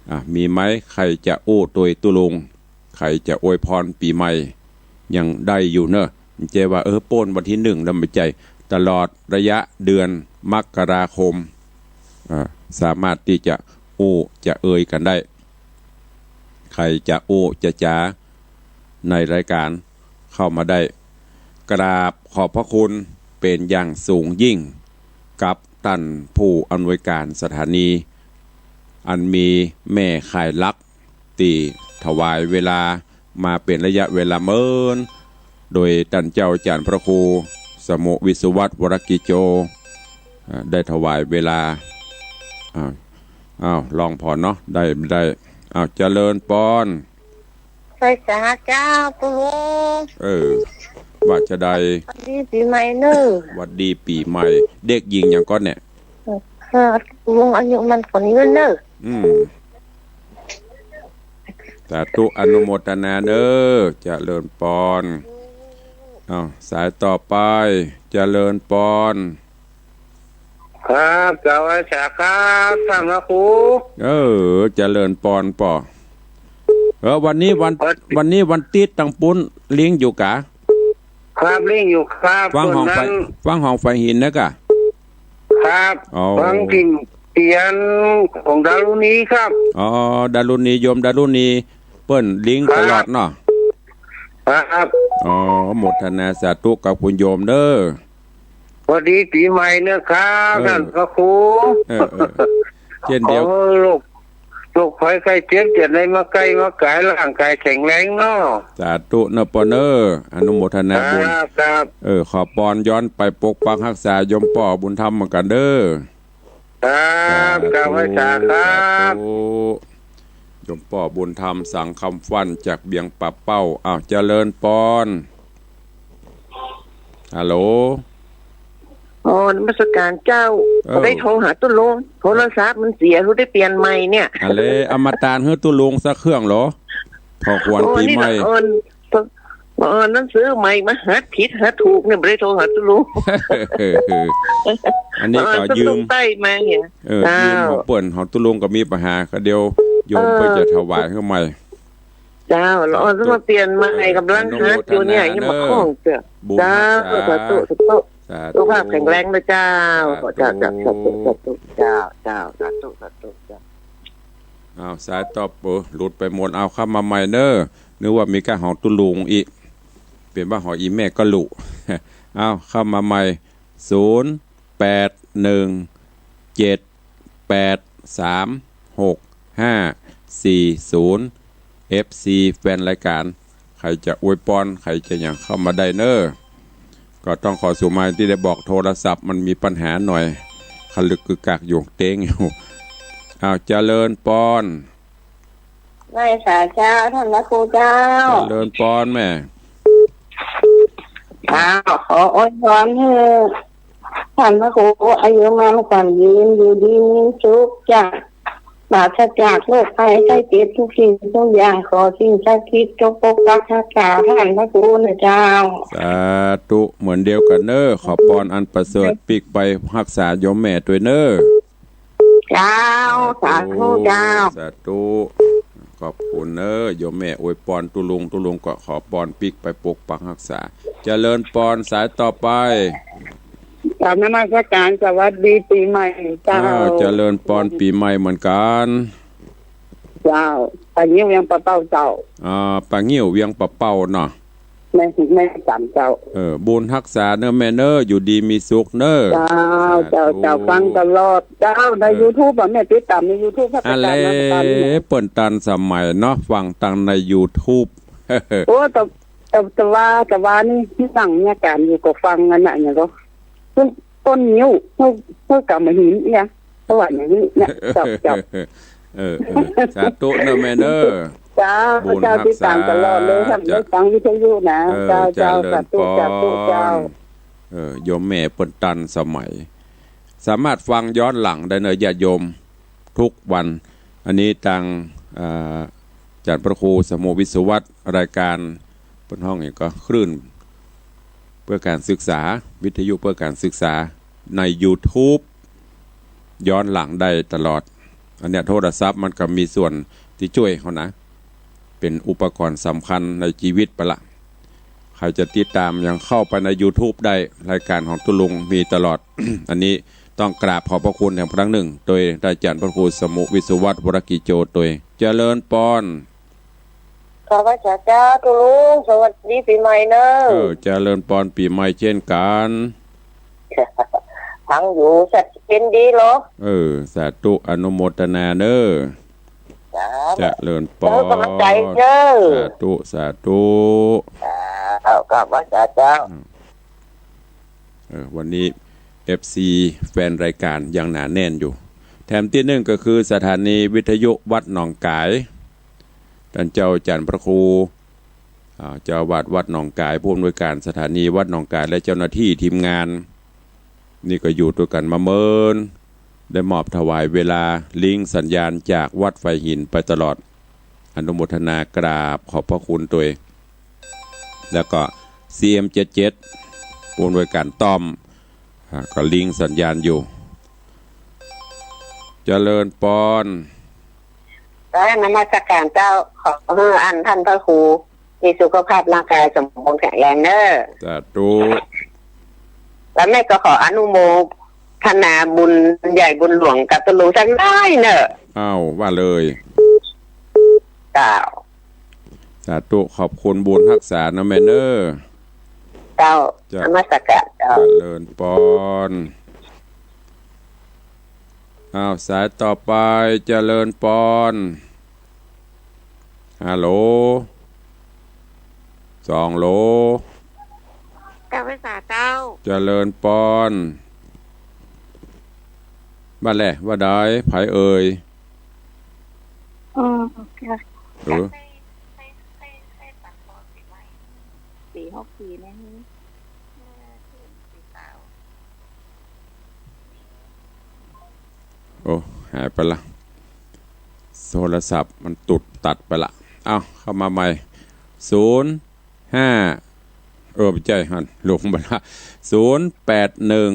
อ่ะ มีไหม ใผจะอู้ตวยตุ๊ลุง ใผจะอวยปอนปี๋ใหม่ ยังได้อยู่เน่อ บ่ใจ้ว่า เออ ป๊นวันตี้หนึ่งแล้ว บ่ใจ้ ตลอดระยะเดือนมกราคม อ่า สามารถตี้จะอู้จะเอ่ยกั๋นได้ ใผจะอู้จะจ๋าในรายก๋านเข้ามาได้ กราบขอบพระคุณเป๋นอย่างสูงยิ่งกับต้านผู้อำนวยก๋านสถานี อันมีแม่ข่ายหลัก ตี้ถวายเวลามาเป๋นระยะเวลาเมิน โดยต้านเจ้าอาจ๋ารย์พระครูสมุห์วิศวัตร วรกิจโจ อ่า ได้ถวายเวลา อ่า อ้าว ลองผ่อนเนาะ ได้ ได้ อ้าว เจริญปอน ไหว้สาเจ้าตุ๊ลุง เออ ว่าจะใด หวัดดีปี๋ใหม่เน่อ หวัดดีปี๋ใหม่ เด็กหญิงหยังก่อเนี่ย เออ ตุ๊ลุงอายุมั่นขวัญยืนเน่อ อืม สาธุ อนุโมทนาเน่อ เจริญปอน อ้าว สายต่อไป เจริญปอน ครับ กราบไหว้สาครับ ต้านพระครู เออ เจริญปอนปอ เออ วันนี้วัน วันนี้วันติ๊ดตังปุ้น เลี้ยงอยู่กา ครับ เลี้ยงอยู่ครับ ฟังห้องไฟ ส่วนนั้น ฟังห้องไฟหินนะกา ครับ อ๋อ ฟังพิมพ์เตียนของดารุณีครับ อ๋อ ดารุณี โยมดารุณี เปิ้นเลี้ยงตลอดเนาะ ครับ อ๋อ โมทนาสาธุกับคุณโยมเน่อ หวัดดีปี๋ใหม่เน่อครับ เออ ต้านพระครู เออ เออ เช่นเดียว ขอหื้อโรค โรคภัยไข้เจ็บ อย่าได้มาใก้มาก๋าย ร่างก๋ายแข็งแรงเนาะ สาธุเน่อปอเน่อ อนุโมทนาบุญ ครับ ครับ เออ ขอปอนย้อนไปปกปักฮักษาโยมป้อบุญธรรมเหมือนกั๋นเน่อ ครับ สาธุ กราบไหว้สาครับ สาธุ โยมป้อบุญธรรม สังคำฟั่น จากเวียงป่าเป้า อ้าว เจริญปอน ฮัลโหล อ๋อ นมัสก๋านเจ้า เออ บ่ได้โทรหาตุ๊ลุง โทรศัพท์มันเสีย ตุ๊ลุงได้เปลี่ยนใหม่เนี่ย อันเล เอามาตานหื้อตุ๊ลุงสักเครื่องเหรอ ของขวัญปี๋ใหม่ โอ้ นี่ละอ่อน เออ หนังสือใหม่มาหัดผิดหัดถูกเนี่ย บ่ได้โทรหาตุ๊ลุง อันนี้ก็ยืม ตุ๊ลุงใต้มาเนี่ย เออ เจ้า ยืมของเปิ้น ของตุ๊ลุงก็มีปัญหา ก็เดี๋ยวโยม เออ เปิ้นจะถวายหื้อใหม่ เจ้า ละอ่อนต้องมาเปลี่ยนใหม่ กำลังหัดอยู่เนี่ย อนุโมทนา ยังบ่คล่องเจ้า บุญ เจ้า รักษา สาธุ สาธุ สาธุ สุขภาพแข็งแรงนะเจ้า สาธุ เจ้า เจ้า สาธุ สาธุ เจ้า เจ้า สาธุ สาธุ เจ้า อ้าว สายต่อไป เออ หลุดไปหมด เอาเข้ามาใหม่เน้อ นึกว่ามีก้าของตุ๊ลุงอีก เปลี่ยนว่าของอีแม่ก็ลุ เอาเข้ามาใหม่ ศูนย์ แปด หนึ่ง เจ็ด แปด สาม หก ห้า สี่ ศูนย์ เอฟซี แฟนรายการ ใผจะอวยปอน ใผจะหยังเข้ามาได้เน้อ ก็ต้องขอสูมาตี้ได้บอกโทรศัพท์มันมีปัญหาหน่อย ขะลึกกึกกักอยู่ เต๊งอยู่ อ้าว เจริญปอน ไหว้สาเจ้า ต้านพระครูเจ้า เจริญปอนแม่ เจ้า ขออวยพรหื้อต้านพระครูอายุมั่นขวัญยืน อยู่ดีมีสุขจ้ะ ปราศจากโรคภัยไข้เจ็บทุกสิ่งทุกอย่าง ขอสิ่งศักดิ์สิทธิ์จงปกปักรักษาต้านพระครูนะเจ้า สาธุ เหมือนเดียวกั๋นเน้อ ขอปอนอันประเสริฐปิ๊กไปฮักษาโยมแม่ตวยเน้อ เจ้า สาธุ สาธุเจ้า สาธุ ขอบคุณเน้อ โยมแม่อวยปอนตุ๊ลุง ตุ๊ลุงก็ขอปอนปิ๊กไปปกปักฮักษา เจริญปอน สายต่อไป กราบนมัสการ สวัสดีปี๋ใหม่เจ้า อ้าว เจริญปอนปี๋ใหม่เหมือนกั๋น เจ้า ป้างิ้วเวียงป่าเป้าเจ้า อ่า ป้างิ้วเวียงป่าเป้าเนาะ แม่ แม่สามเจ้า เออ บุญฮักษาเน้อแม่เน้อ อยู่ดีมีสุขเน้อ เจ้า เจ้า สาธุ เจ้า ฟังตลอดเจ้า ใน เออ ยูทูบอะ แม่ติดต๋ามในยูทูบ อะแหละ เปิ้นตันสมัยเนาะ ฟังตังในยูทูบ โอ้ แต่ แต่ แต่ว่า แต่ว่านี่ นี่ตั้งเนี่ยก๋านอยู่ก็ฟังอันนั้นเนี่ยก็ ต้น ต้นงิ้ว เฮา เฮากำมาหินเนี่ย เขาว่าอย่างนี้เนี่ย เจ้า เจ้า เออ เออ สาธุเน้อแม่เน้อ เจ้า บุญฮักษา เจ้าติดต๋ามตลอดเลย เจ้า ทำได้ฟังวิทยุนะ เออ เจ้า เจ้า เจริญปอน สาธุ สาธุ เจ้า เออ โยมแม่เปิ้นตันสมัย สามารถฟังย้อนหลังได้เน้อญาติโยม ทุกวัน อันนี้ตาง เอ่อ อาจ๋ารย์พระครูสมุห์ วิศวรรษ รายการ เปิ้นฮ้องหยังก็ คลื่นเพื่อการศึกษา วิทยุเพื่อการศึกษา ในยูทูบ ย้อนหลังได้ตลอด อันเนี้ยโทรศัพท์มันก็มีส่วนตี้จ้วยเฮานะ เป๋นอุปกรณ์สำคัญในจีวิตไปละ ใผจะติดต๋ามหยังเข้าไปในยูทูบได้ รายการของตุ๊ลุงมีตลอด อันนี้ต้องกราบขอบพระคุณแถมครั้งนึ่ง โดยอาจ๋ารย์พระครูสมุห์ วิศวรรษ วรกิจโจ โดย เจริญปอน ขอบพระเจ้าตุ๊ลุง สวัสดีปี๋ใหม่เน้อ เออ เจริญปอนปี๋ใหม่เช่นกั๋น ฟังอยู่ ชัดเจนดีเหรอ เออ สาธุ อนุโมทนาเน้อ สาธุ เจริญปอน เออ ก๋ำลังใจ๋เน้อ สาธุ สาธุ เจ้า ขอบพระเจ้า อืม เออ วันนี้ เอฟซี แฟนรายการยังหนาแน่นอยู่ แถมตี้นึ่งก็คือสถานีวิทยุวัดหนองก๋าย ต้านเจ้าอาจ๋ารย์พระครู อ่า เจ้าอาวาสวัดหนองก๋าย ผู้อำนวยการสถานีวัดหนองก๋าย และเจ้าหน้าตี้ทีมงาน นี่ก็อยู่ตวยกั๋นมาเมิน ได้มอบถวายเวลาลิงก์สัญญาณจากวัดฝายหินไปตลอด อนุโมทนากราบขอบพระคุณตวย แล้วก็ ซีเอ็มเจ็ดเจ็ด ผู้อำนวยการต้อม อ่า ก็ลิงก์สัญญาณอยู่ เจริญปอน กราบนมัสการเจ้า ขอหื้ออันต้านพระครู มีสุขภาพร่างกายสมบูรณ์แข็งแรงเน้อ สาธุ แล้วแม่ก็ขออนุโมทนาบุญใหญ่บุญหลวงกับตุ๊ลุงสักหน้อยเน้อ อ้าว ว่าเลย เจ้า สาธุ ขอบคุณบุญฮักษาเน้อแม่เน้อ เจ้า เจ้า นมัสการเจ้า เจริญปอน อ้าว สายต่อไป เจริญปอน ฮัลโหล สองโหล กราบไหว้สาเจ้า เจริญปอน ว่าแหละ ว่าใด ใผเอ่ย อ๋อ ค่ะ เออ สี่หกสี่เนี่ย โอ้ หายไปละ โทรศัพท์มันตุดตัดไปละ เอ้า เข้ามาใหม่ ศูนย์ห้า เออ บ่ใจ้ หัน ลงไปละ ศูนย์แปดหนึ่ง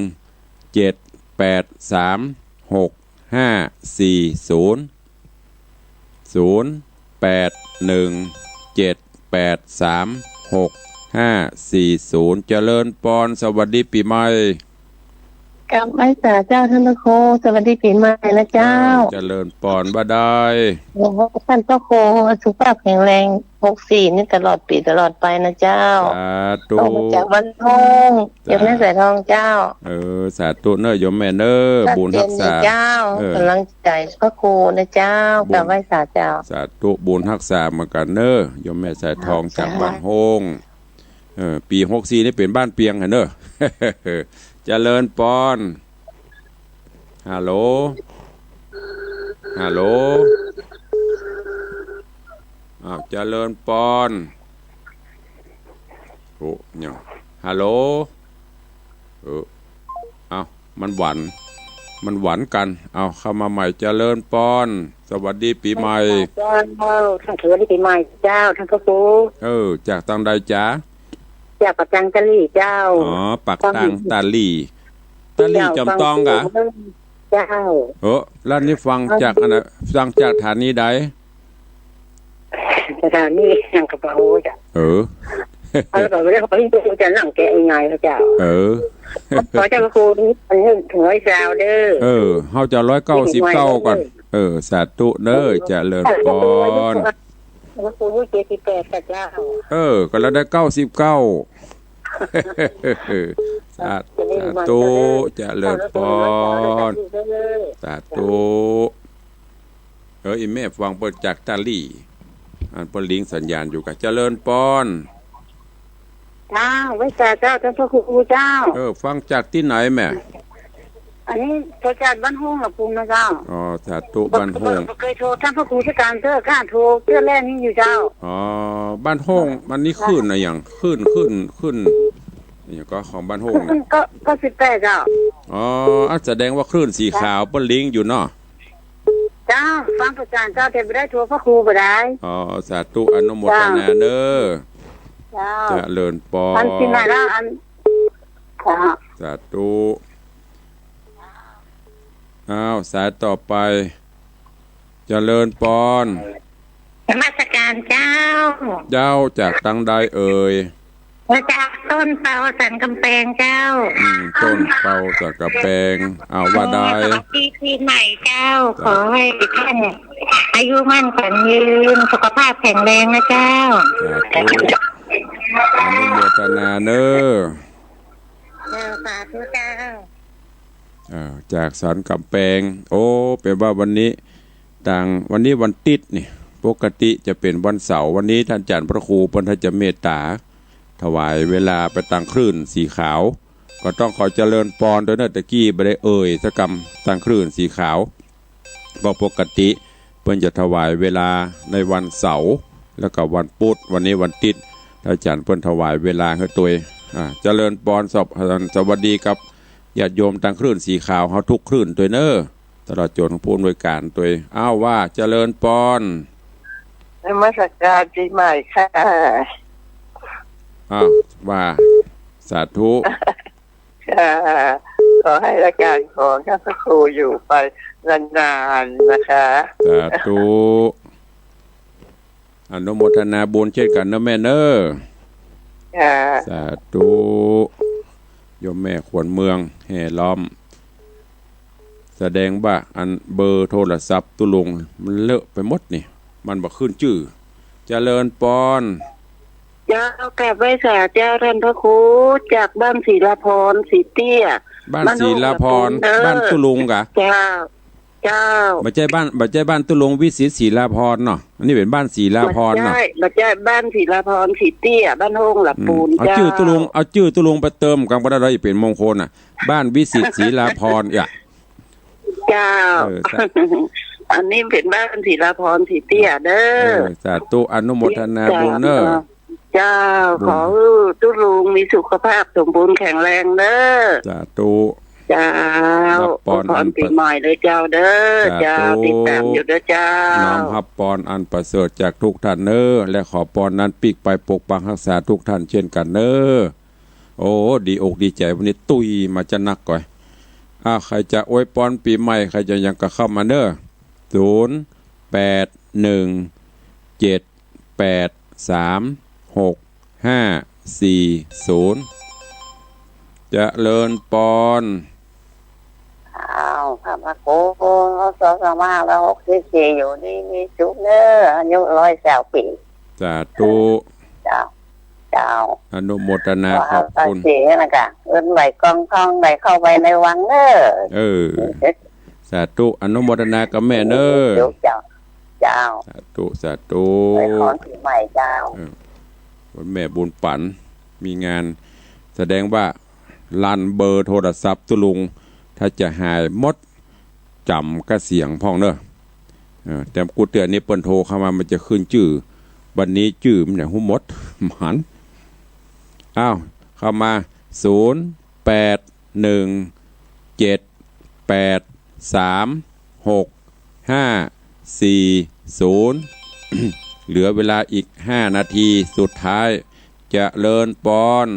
เจ็ดแปดสาม หกห้าสี่ศูนย์ ศูนย์แปดหนึ่ง เจ็ดแปดสาม หก ห้าสี่ศูนย์ เจริญปอน สวัสดีปี๋ใหม่ กราบไหว้สาเจ้าต้านพระครู สวัสดีปี๋ใหม่นะเจ้า เจ้า เจริญปอน ว่าได้ ขอให้ต้านพระครูสุขภาพแข็งแรง หกสี่ นี่ตลอดปี๋ตลอดไปนะเจ้า สาธุ โยมมาจากบ้านโฮ่ง เจ้า โยมแม่สายทองเจ้า เออ สาธุเน่อ โยมแม่เน่อ บุญฮักษา เจ้า เออ ก๋ำลังใจ๋พระครูนะเจ้า บุญ กราบไหว้สาเจ้า สาธุ บุญฮักษาเหมือนกั๋นเน่อ โยมแม่สายทอง เจ้า จากบ้านโฮ่ง เออ ปี๋หกสี่นี่เป๋นบ้านเปียงหั้นเน่อ เจริญปอน ฮัลโหล ฮัลโหล อ้าว เจริญปอน โอ้ ยัง ฮัลโหล เออ เอ้า มันหวัน มันหวันกั๋น เอ้า เข้ามาใหม่ เจริญปอน สวัสดีปี๋ใหม่ เจ้า สวัสดีปี๋ใหม่เจ้า ต้านพระครู เออ จากตางใดจ๊ะ จากปากตางตาหลี่เจ้า อ๋อ ปากตางตาหลี่ ตาหลี่จอมตองกะ เจ้า เออ แล้วนี่ฟังจากอันไหน ฟังจากสถานีใด สถานีหยังก็บ่ฮู้จ้ะ เออ เอาแล้วก็บ่ได้ เขาไปเจอจะนั่งแกะยังไงเขาเจ้า เออ ขอเจ้าพระครูนี่อันนี้ถึงร้อยซาวเด้อ เออ เฮาจะร้อยเก้าสิบเก้าก่อน เออ สาธุเน่อ เจริญปอน พระครูอายุเจ็ดสิบแปดค่ะเจ้า เออ ก็แล้วได้เก้าสิบเก้า สา สาธุ เจริญปอน สาธุ เออ อีแม่ฟังเปิ้นจากตาหลี่ อันเปิ้นลิงก์สัญญาณอยู่กะ เจริญปอน เจ้า ไหว้สาเจ้า ต้านพระครูเจ้า เออ ฟังจากตี้ไหนแม่ อันนี้โทรจากบ้านโฮ่งหละปูนนะเจ้า อ๋อ สาธุ บ้านโฮ่ง บ่เกยโทรต้านพระครูสักก๋านเตื้อ ข้าโทรเตื้อแรกนี่อยู่เจ้า อ๋อ บ้านโฮ่ง มันนี่คลื่นอะหยัง คลื่น คลื่น คลื่น อะหยังก็ของบ้านโฮ่งน่ะ ก็ ก็สิบแปดเจ้า อ๋อ อ่ะ แสดงว่าคลื่นสีขาวเปิ้นลิงก์อยู่เนาะ เจ้า ฟังประสานเจ้า แต่บ่ได้โทรพระครูบ่ได้ อ๋อ สาธุ อนุโมทนาเน่อ เจ้า เจริญปอน อันที่ไหนแล้ว อัน ค่ะ สาธุ อ้าว สายต่อไป เจริญปอน นมัสการเจ้า เจ้า จากตางใดเอ่ย มาจากต้นเปาสันกำแปงเจ้า อืม ต้นเปาสันกำแปง อ้าว ว่าได้ ขอสวัสดีปี๋ใหม่เจ้า สาธุ ขอหื้อต้านอายุมั่นขวัญยืน สุขภาพแข็งแรงนะเจ้า สาธุ อนุโมทนาเน่อ เจ้า สาธุเจ้า อ่า จากสันกำแปง โอ้ เป๋นว่าวันนี้ ตาง วันนี้วันติ๊ดนี่ ปกติจะเป๋นวันเสาร์ วันนี้ต้านอาจ๋ารย์พระครูเปิ้นท่านจะเมตต๋า ถวายเวลาไปตางคลื่นสีขาว ก็ต้องขอเจริญปอนตวยเน่อ ตะกี้บ่ได้เอ่ยสักกำ ตางคลื่นสีขาว เพราะปกติเปิ้นจะถวายเวลาในวันเสาร์ แล้วก็วันพุธ วันนี้วันติ๊ด ต้านอาจ๋ารย์เปิ้นถวายเวลาหื้อตวย อ่า เจริญปอน สว- สวัสดีกับญาติโยมตางคลื่นสีขาวเฮากู้คลื่นตวยเน่อ ตลอดจ๋นผู้อำนวยก๋านตวย อ้าว ว่าเจริญปอน นมัสการปี๋ใหม่ค่ะ อ้าว ว่า สาธุ ค่ะ ขอให้รายการของต้านพระครูอยู่ไปนานๆ นะคะ สาธุ อนุโมทนาบุญเช่นกั๋นเน่อแม่เน่อ ค่ะ สาธุ โยมแม่ขวัญเมืองแห่ล้อม แสดงว่าอันเบอร์โทรศัพท์ตุ๊ลุงมันเลอะไปหมดนี่ มันบ่ขึ้นจื้อ เจริญปอน เจ้า กราบไหว้สาเจ้าต้านพระครู จากบ้านศิลาพร สีเตี้ย บ้านศิลาพร บ้านโฮ่งหละปูนเน่อ บ้านตุ๊ลุงกะ เจ้า เจ้า บ่ใจ้บ้าน บ่ใจ้บ้านตุ๊ลุงวิสิตศิลาพรเนาะ อันนี้เป๋นบ้านศิลาพรเนาะ บ่ใจ้ บ่ใจ้ บ้านศิลาพร สีเตี้ย บ้านโฮ่งหละปูน อืม เอาจื้อตุ๊ลุง เจ้า เอาจื้อตุ๊ลุงไปเติมกั๋นบ่ได้ดอก จะเป๋นมงคลน่ะ บ้านวิสิตศิลาพร อ่ะ เจ้า เออ สา- อันนี้เป๋นบ้านศิลาพร สีเตี้ยเน่อ เออ สาธุ อนุโมทนาบุญเน่อ เจ้า บุญ ขอหื้อตุ๊ลุงมีสุขภาพสมบูรณ์แข็งแรงเน่อ สาธุ เจ้า ฮับปอน อวยปอนอันประ- ปี๋ใหม่เลยเจ้าเน่อ สาธุ เจ้า ติดต๋ามอยู่เน่อเจ้า น้อมฮับปอนอันประเสริฐจากกู้ต้านเน่อ และขอปอนนั้นปิ๊กไปปกปักฮักษากู้ต้านเช่นกั๋นเน่อ โอ้ ดีอกดีใจ๋ วันนี้ตุ้ยมาจะนักก่อย อ้าว ใผจะอวยปอนปี๋ใหม่ ใผจะหยังก็เข้ามาเน่อ ศูนย์ แปด หนึ่ง เจ็ด แปด สาม หก ห้า สี่ศูนย์ เจริญปอน อ้าว พระครู พ.ศ. สองพันห้าร้อยหกสิบสี่ อยู่ดีมีสุขเน้อ อายุร้อยเศร้าปี๋ สาธุ เจ้า เจ้า อนุโมทนาขอบคุณ สี่นะกะ เอิ้นไหลกองทองไหลเข้าไปในวังเน้อ เออ สาธุ อนุโมทนากับแม่เน้อ เจ้า เจ้า สาธุ สาธุ ไหลของปี๋ใหม่เจ้า เออ วันแม่บุญปั๋น มีงาน แสดงว่า ลั่นเบอร์โทรศัพท์ตุ๊ลุง ถ้าจะหายหมด จ๋ำก้าเสียงพ่องเน้อ เออ แต่กู้เตื้อนี้เปิ้นโทรเข้ามามันจะขึ้นจื้อ บัดนี้จื้อมันเนี่ยฮู้หมด หมัน อ้าว เข้ามา ศูนย์แปดหนึ่งเจ็ดแปดสามหกห้าสี่ศูนย์ เหลือเวลาอีกห้านาทีสุดท้าย เจริญปอน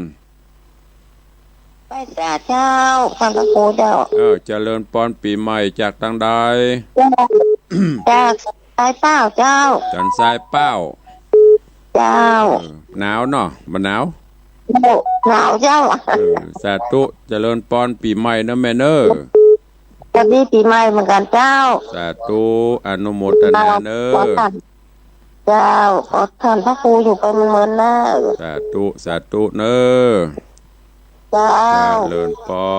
ไหว้สาเจ้า ท่านพระครูเจ้า เออ เจริญปอนปี๋ใหม่จากตางใด จากสายเป้าเจ้า สันทรายเป้า เจ้า เออ หนาวเนาะ บ่หนาว หนาวเจ้า เออ สาธุ เจริญปอนปี๋ใหม่นะแม่เน้อ สวัสดีปี๋ใหม่เหมือนกันเจ้า สาธุ อนุโมทนาเน้อ ขอท่าน เจ้า ขอท่านพระครูอยู่ไปเมินๆ เน้อ สาธุ สาธุเน้อ เจ้า เจริญปอ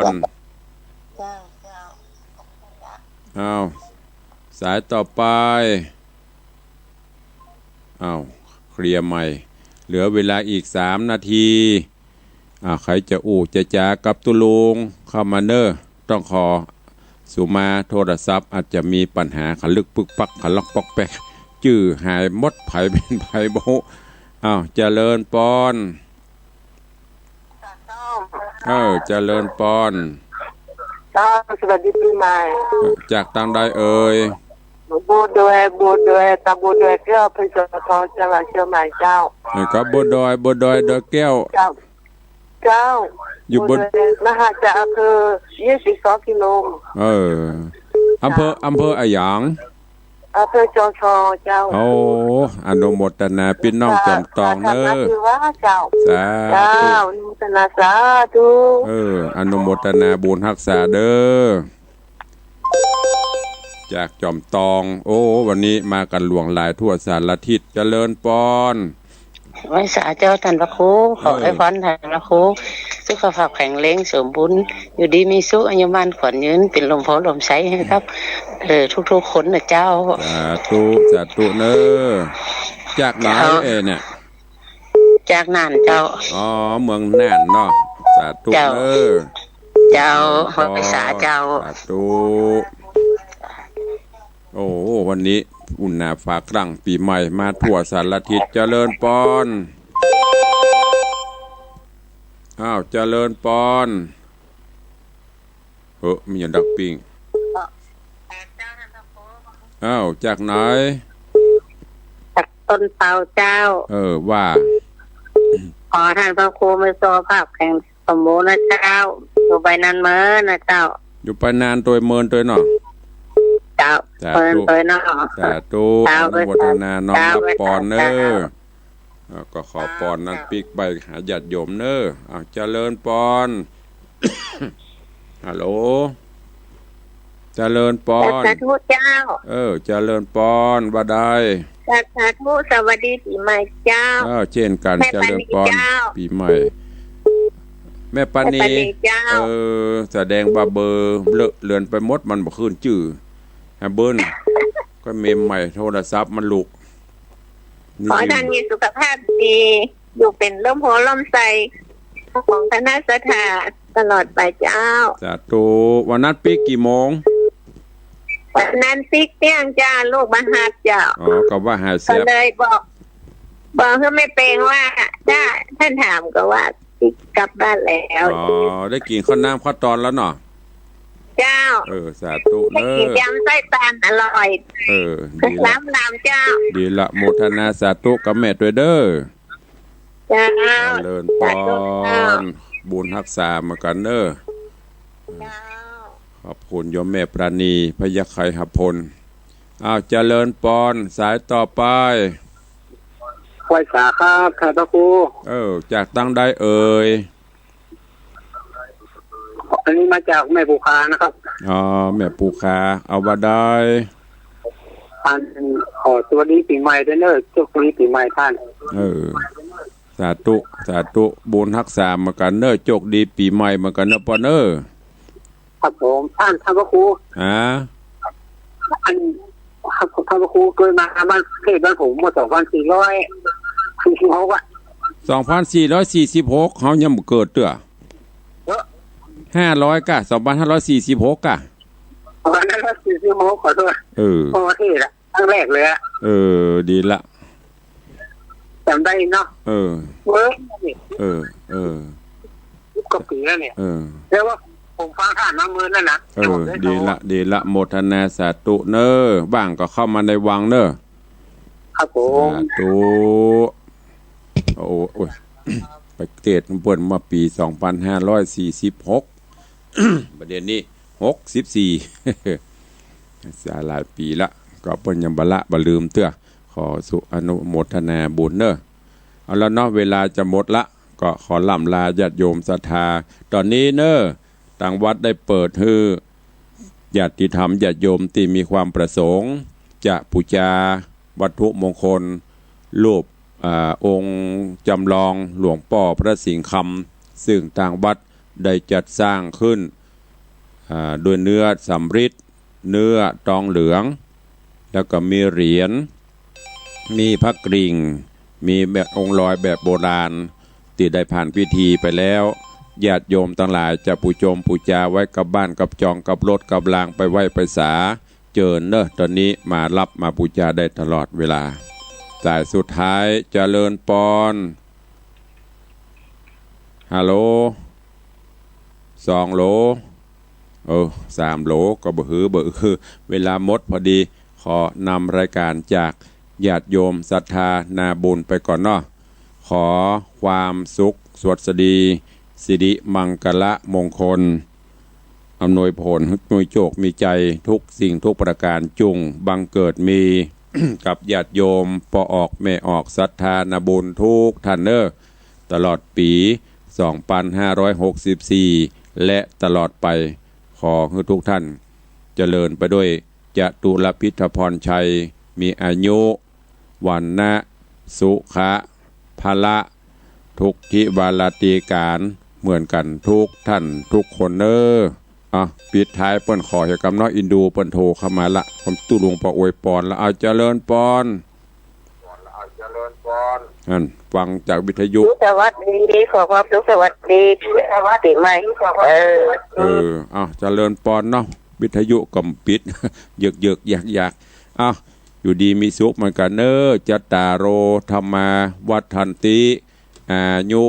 น เจ้า เจ้า อ้าว สายต่อไป อ้าว เคลียร์ใหม่ เหลือเวลาอีกสามนาที อ่า ใผจะอู้จะจ๋ากับตุ๊ลุงเข้ามาเน้อ ต้องขอสุมา โทรศัพท์อาจจะมีปัญหา ขะลึกปึ๊กปัก ขะล็อกป๊อกแป๊ก จื้อหายหมด ใผเป๋นใผบ่ฮู้ อ้าว เจริญปอน เออ เจริญปอน เจ้า สวัสดีปี๋ใหม่ เออ จากตางใดเอ่ย บัวดอย บัวดอย ตำบลบัวดอยแก้ว อำเภอจอมทอง จังหวัดเชียงใหม่เจ้า เออ ครับ บัวดอย บัวดอย ดอยแก้ว เจ้า เจ้า อยู่บน บัวดอย ห่างจากอำเภอยี่สิบสองกิโล เออ อำเภอ เจ้า อำเภออะหยัง อำเภอจอมทองเจ้า โอ้ อนุโมทนาปี้น้องจอมตองเน้อ สาธุ เจ้า สาธุ เจ้า อนุโมทนาสาธุ เออ อนุโมทนาบุญฮักษาเน้อ จากจอมตอง โอ้ วันนี้มากั๋นหลวงหลายทั่วสารทิศ เจริญปอน ไหว้สาเจ้าต้านพระครู ขอ เออ อวยพรต้านพระครู สุขภาพแข็งแรงสมบูรณ์ อยู่ดีมีสุข อายุมั่นขวัญยืน เป๋นลมโพธิ์ลมไทรให้กับ เออ ทุกๆ คนเน้อเจ้า สาธุ สาธุเน้อ จากไหน เจ้า เอ่ยเนี่ย จากน่านเจ้า อ๋อ เมืองน่านเนาะ สาธุ เจ้า เน้อ เจ้า เจริญปอน ไหว้สาเจ้า สาธุ โอ้ วันนี้อุ่นหนาฟ้าครั่ง ปี๋ใหม่มาทั่วสารทิศ เจริญปอน อ้าว เจริญปอน เฮ้อ มีหยังดังปิ้ง อ้าว จากไหน จากต้นเปาเจ้า เออ ว่า ขอต้านพระครูมีสุขภาพแข็ง สมบูรณ์นะเจ้า อยู่ไปนานเมินนะเจ้า อยู่ไปนานตวยเมินตวยเนาะ เจ้า สาธุ เมินตวยเนาะ สาธุ เจ้า อนุโมทนาน้อม เจ้า ฮับปอนเน้อ เจ้า แล้วก็ขอปอนนั้นปิ๊กไปหาญาติโยมเน้อ อ้าว เจริญปอน ฮัลโหล เจริญปอน สาธุเจ้า เออ เจริญปอน ว่าได้ สาธุ สวัสดีปี๋ใหม่เจ้า เออ เจ้นกั๋น แม่ปาณีเจ้า เจริญปอน ปี๋ใหม่ แม่ปาณี แม่ปาณีเจ้า เออ แสดงว่าเบอร์เลอะเลือนไปหมด มันบ่ขึ้นจื้อ ฮะ เบอร์ ก็เมมใหม่ โทรศัพท์มันลุก ขอต้านมีสุขภาพดี อยู่เป๋นลมโพธิ์ลมไทร ของคณะศรัทธาตลอดไปเจ้า สาธุ วันนั้นปิ๊กกี่โมง วันนั้นปิ๊กเตี้ยงเจ้า ลูกมาฮับเจ้า อ๋อ ก็ว่าหายแสบ ก็เลยบอก บอกหื้อแม่เปงว่า ถ้าต้านถามก็ว่าปิ๊กกลับบ้านแล้ว อ๋อ ได้กิ๋นข้าวน้ำข้าวตอนแล้วเนาะ เจ้า เออ สาธุเน้อ ได้กิ๋นยำไส้ตันอร่อย เออ ดีละ ล้ำลำเจ้า ดีละ โมทนาสาธุกับแม่ตวยเน้อ เจ้า เจริญปอน สาธุเจ้า บุญฮักษาเหมือนกั๋นเน้อ เจ้า ขอบคุณโยมแม่ปราณี พยัคฆไคหพล อ้าว เจริญปอน สายต่อไป ไหว้สาครับ ท่านพระครู เออ จากตางใดเอ่ย อันนี้มาจากแม่ปูคานะครับ อ๋อ แม่ปูคา เอาว่าได้ อัน ขอสวัสดีปี๋ใหม่ด้วยเนอะ โชคดีปี๋ใหม่ท่าน เออ สาธุ สาธุ บุญฮักษาเหมือนกั๋นเนอะ โชคดีปี๋ใหม่เหมือนกั๋นเนอะป้อเนอะ ครับผม ท่าน ท่านพระครู ฮะ อัน ครับ ท่านพระครูเกยมาบ้าน เทศน์บ้านผมเมื่อสองพันสี่ร้อยสี่สิบหกอะ สองพันสี่ร้อยสี่สิบหก เฮายังบ่เกิดเตื้อ เออ ห้าร้อยก่ะ สองพันห้าร้อยสี่สิบหกก่ะ สองพันห้าร้อยสี่สิบหก ขอโทษ เออ พ่อเทศน์อะ ครั้งแรกเลยอะ เออ ดีละ จ๋ำได้เนาะ เออ เวิร์กเนี่ย เออ เออ สิบกว่าปี๋แล้วเนี่ย เออ แต่ว่าผมฟังท่านมาเมินแล้วนะ เออ แต่ผมได้ ดีละ ดีละ โมทนาสาธุเนอะ ว่างก็เข้ามาในวังเนอะ ครับผม สาธุ โอ้ โอ้ย ไปเทศน์เปิ้นมาปี๋สองพันห้าร้อยสี่สิบหก บัดเดี๋ยวนี้หกสิบสี่ สาหลายปี๋ละ ก็เปิ้นยังบ่ละบ่ลืมเตื้อ ขอสุอนุโมทนาบุญเนอะ เอาละเนาะ เวลาจะหมดละ ก็ขอล่ำลาญาติโยมศรัทธา ต๋อนนี้เนอะ ตางวัดได้เปิดหื้อญาติธรรมญาติโยมตี้มีความประสงค์ จะปู๋จาวัตถุมงคล รูป อ่า องค์จำลองหลวงป้อพระสิงห์คำ ซึ่งตางวัดได้จัดสร้างขึ้น อ่า ด้วยเนื้อสำริด เนื้อตองเหลือง แล้วก็มีเหรียญ มีพระกริ่ง มีแบบองค์ลอยแบบโบราณ ตี้ได้ผ่านพิธีไปแล้ว ญาติโยมตังหลายจะปู๋จงปู๋จาไว้กับบ้านกับจองกับรถกับลางไปไหว้ไปสา เจิญเนอะ ต๋อนนี้มารับมาปู๋จาได้ตลอดเวลา สายสุดท้าย เจริญปอน ฮัลโหล สองโหล เออ สามโหล ก็บ่หือ บ่อือ เวลาหมดพอดี ขอนำรายการจากญาติโยมศรัทธานาบุญไปก่อนเนาะ ขอความสุขสวัสดี สิริมังคละมงคล อำนวยผล อำนวยโชค มีชัยทุกสิ่งทุกประก๋าน จุ่งบังเกิดมี กับญาติโยมป้อออกแม่ออกศรัทธานาบุญทุกท่านเนอะ ตลอดปี๋สองพันห้าร้อยหกสิบสี่ และตลอดไป ขอหื้อทุกท่านเจริญไปด้วยจตุรพิธพรชัย มีอายุ วรรณะ สุขะ พละ ทุกกิริยาราตรีก๋าน เหมือนกั๋นทุกท่านทุกคนเน่อ อ่ะ ปิดท้ายเปิ้นขอเหียกำเนาะ อินดูเปิ้นโทรเข้ามาละ ผมตุ๊ลุงปออวยปอนละ เอาเจริญปอน นั่น ฟังจากวิทยุ สวัสดี ขอความสุขสวัสดี ปี๋ใหม่ เออ เออ เอาเจริญปอนเนาะ วิทยุก็ปิด เยิกๆ ยักๆ เอา อยู่ดีมีสุขเหมือนกั๋นเน่อ จัตตาโร ธัมมา วัฑฒันติ อายุ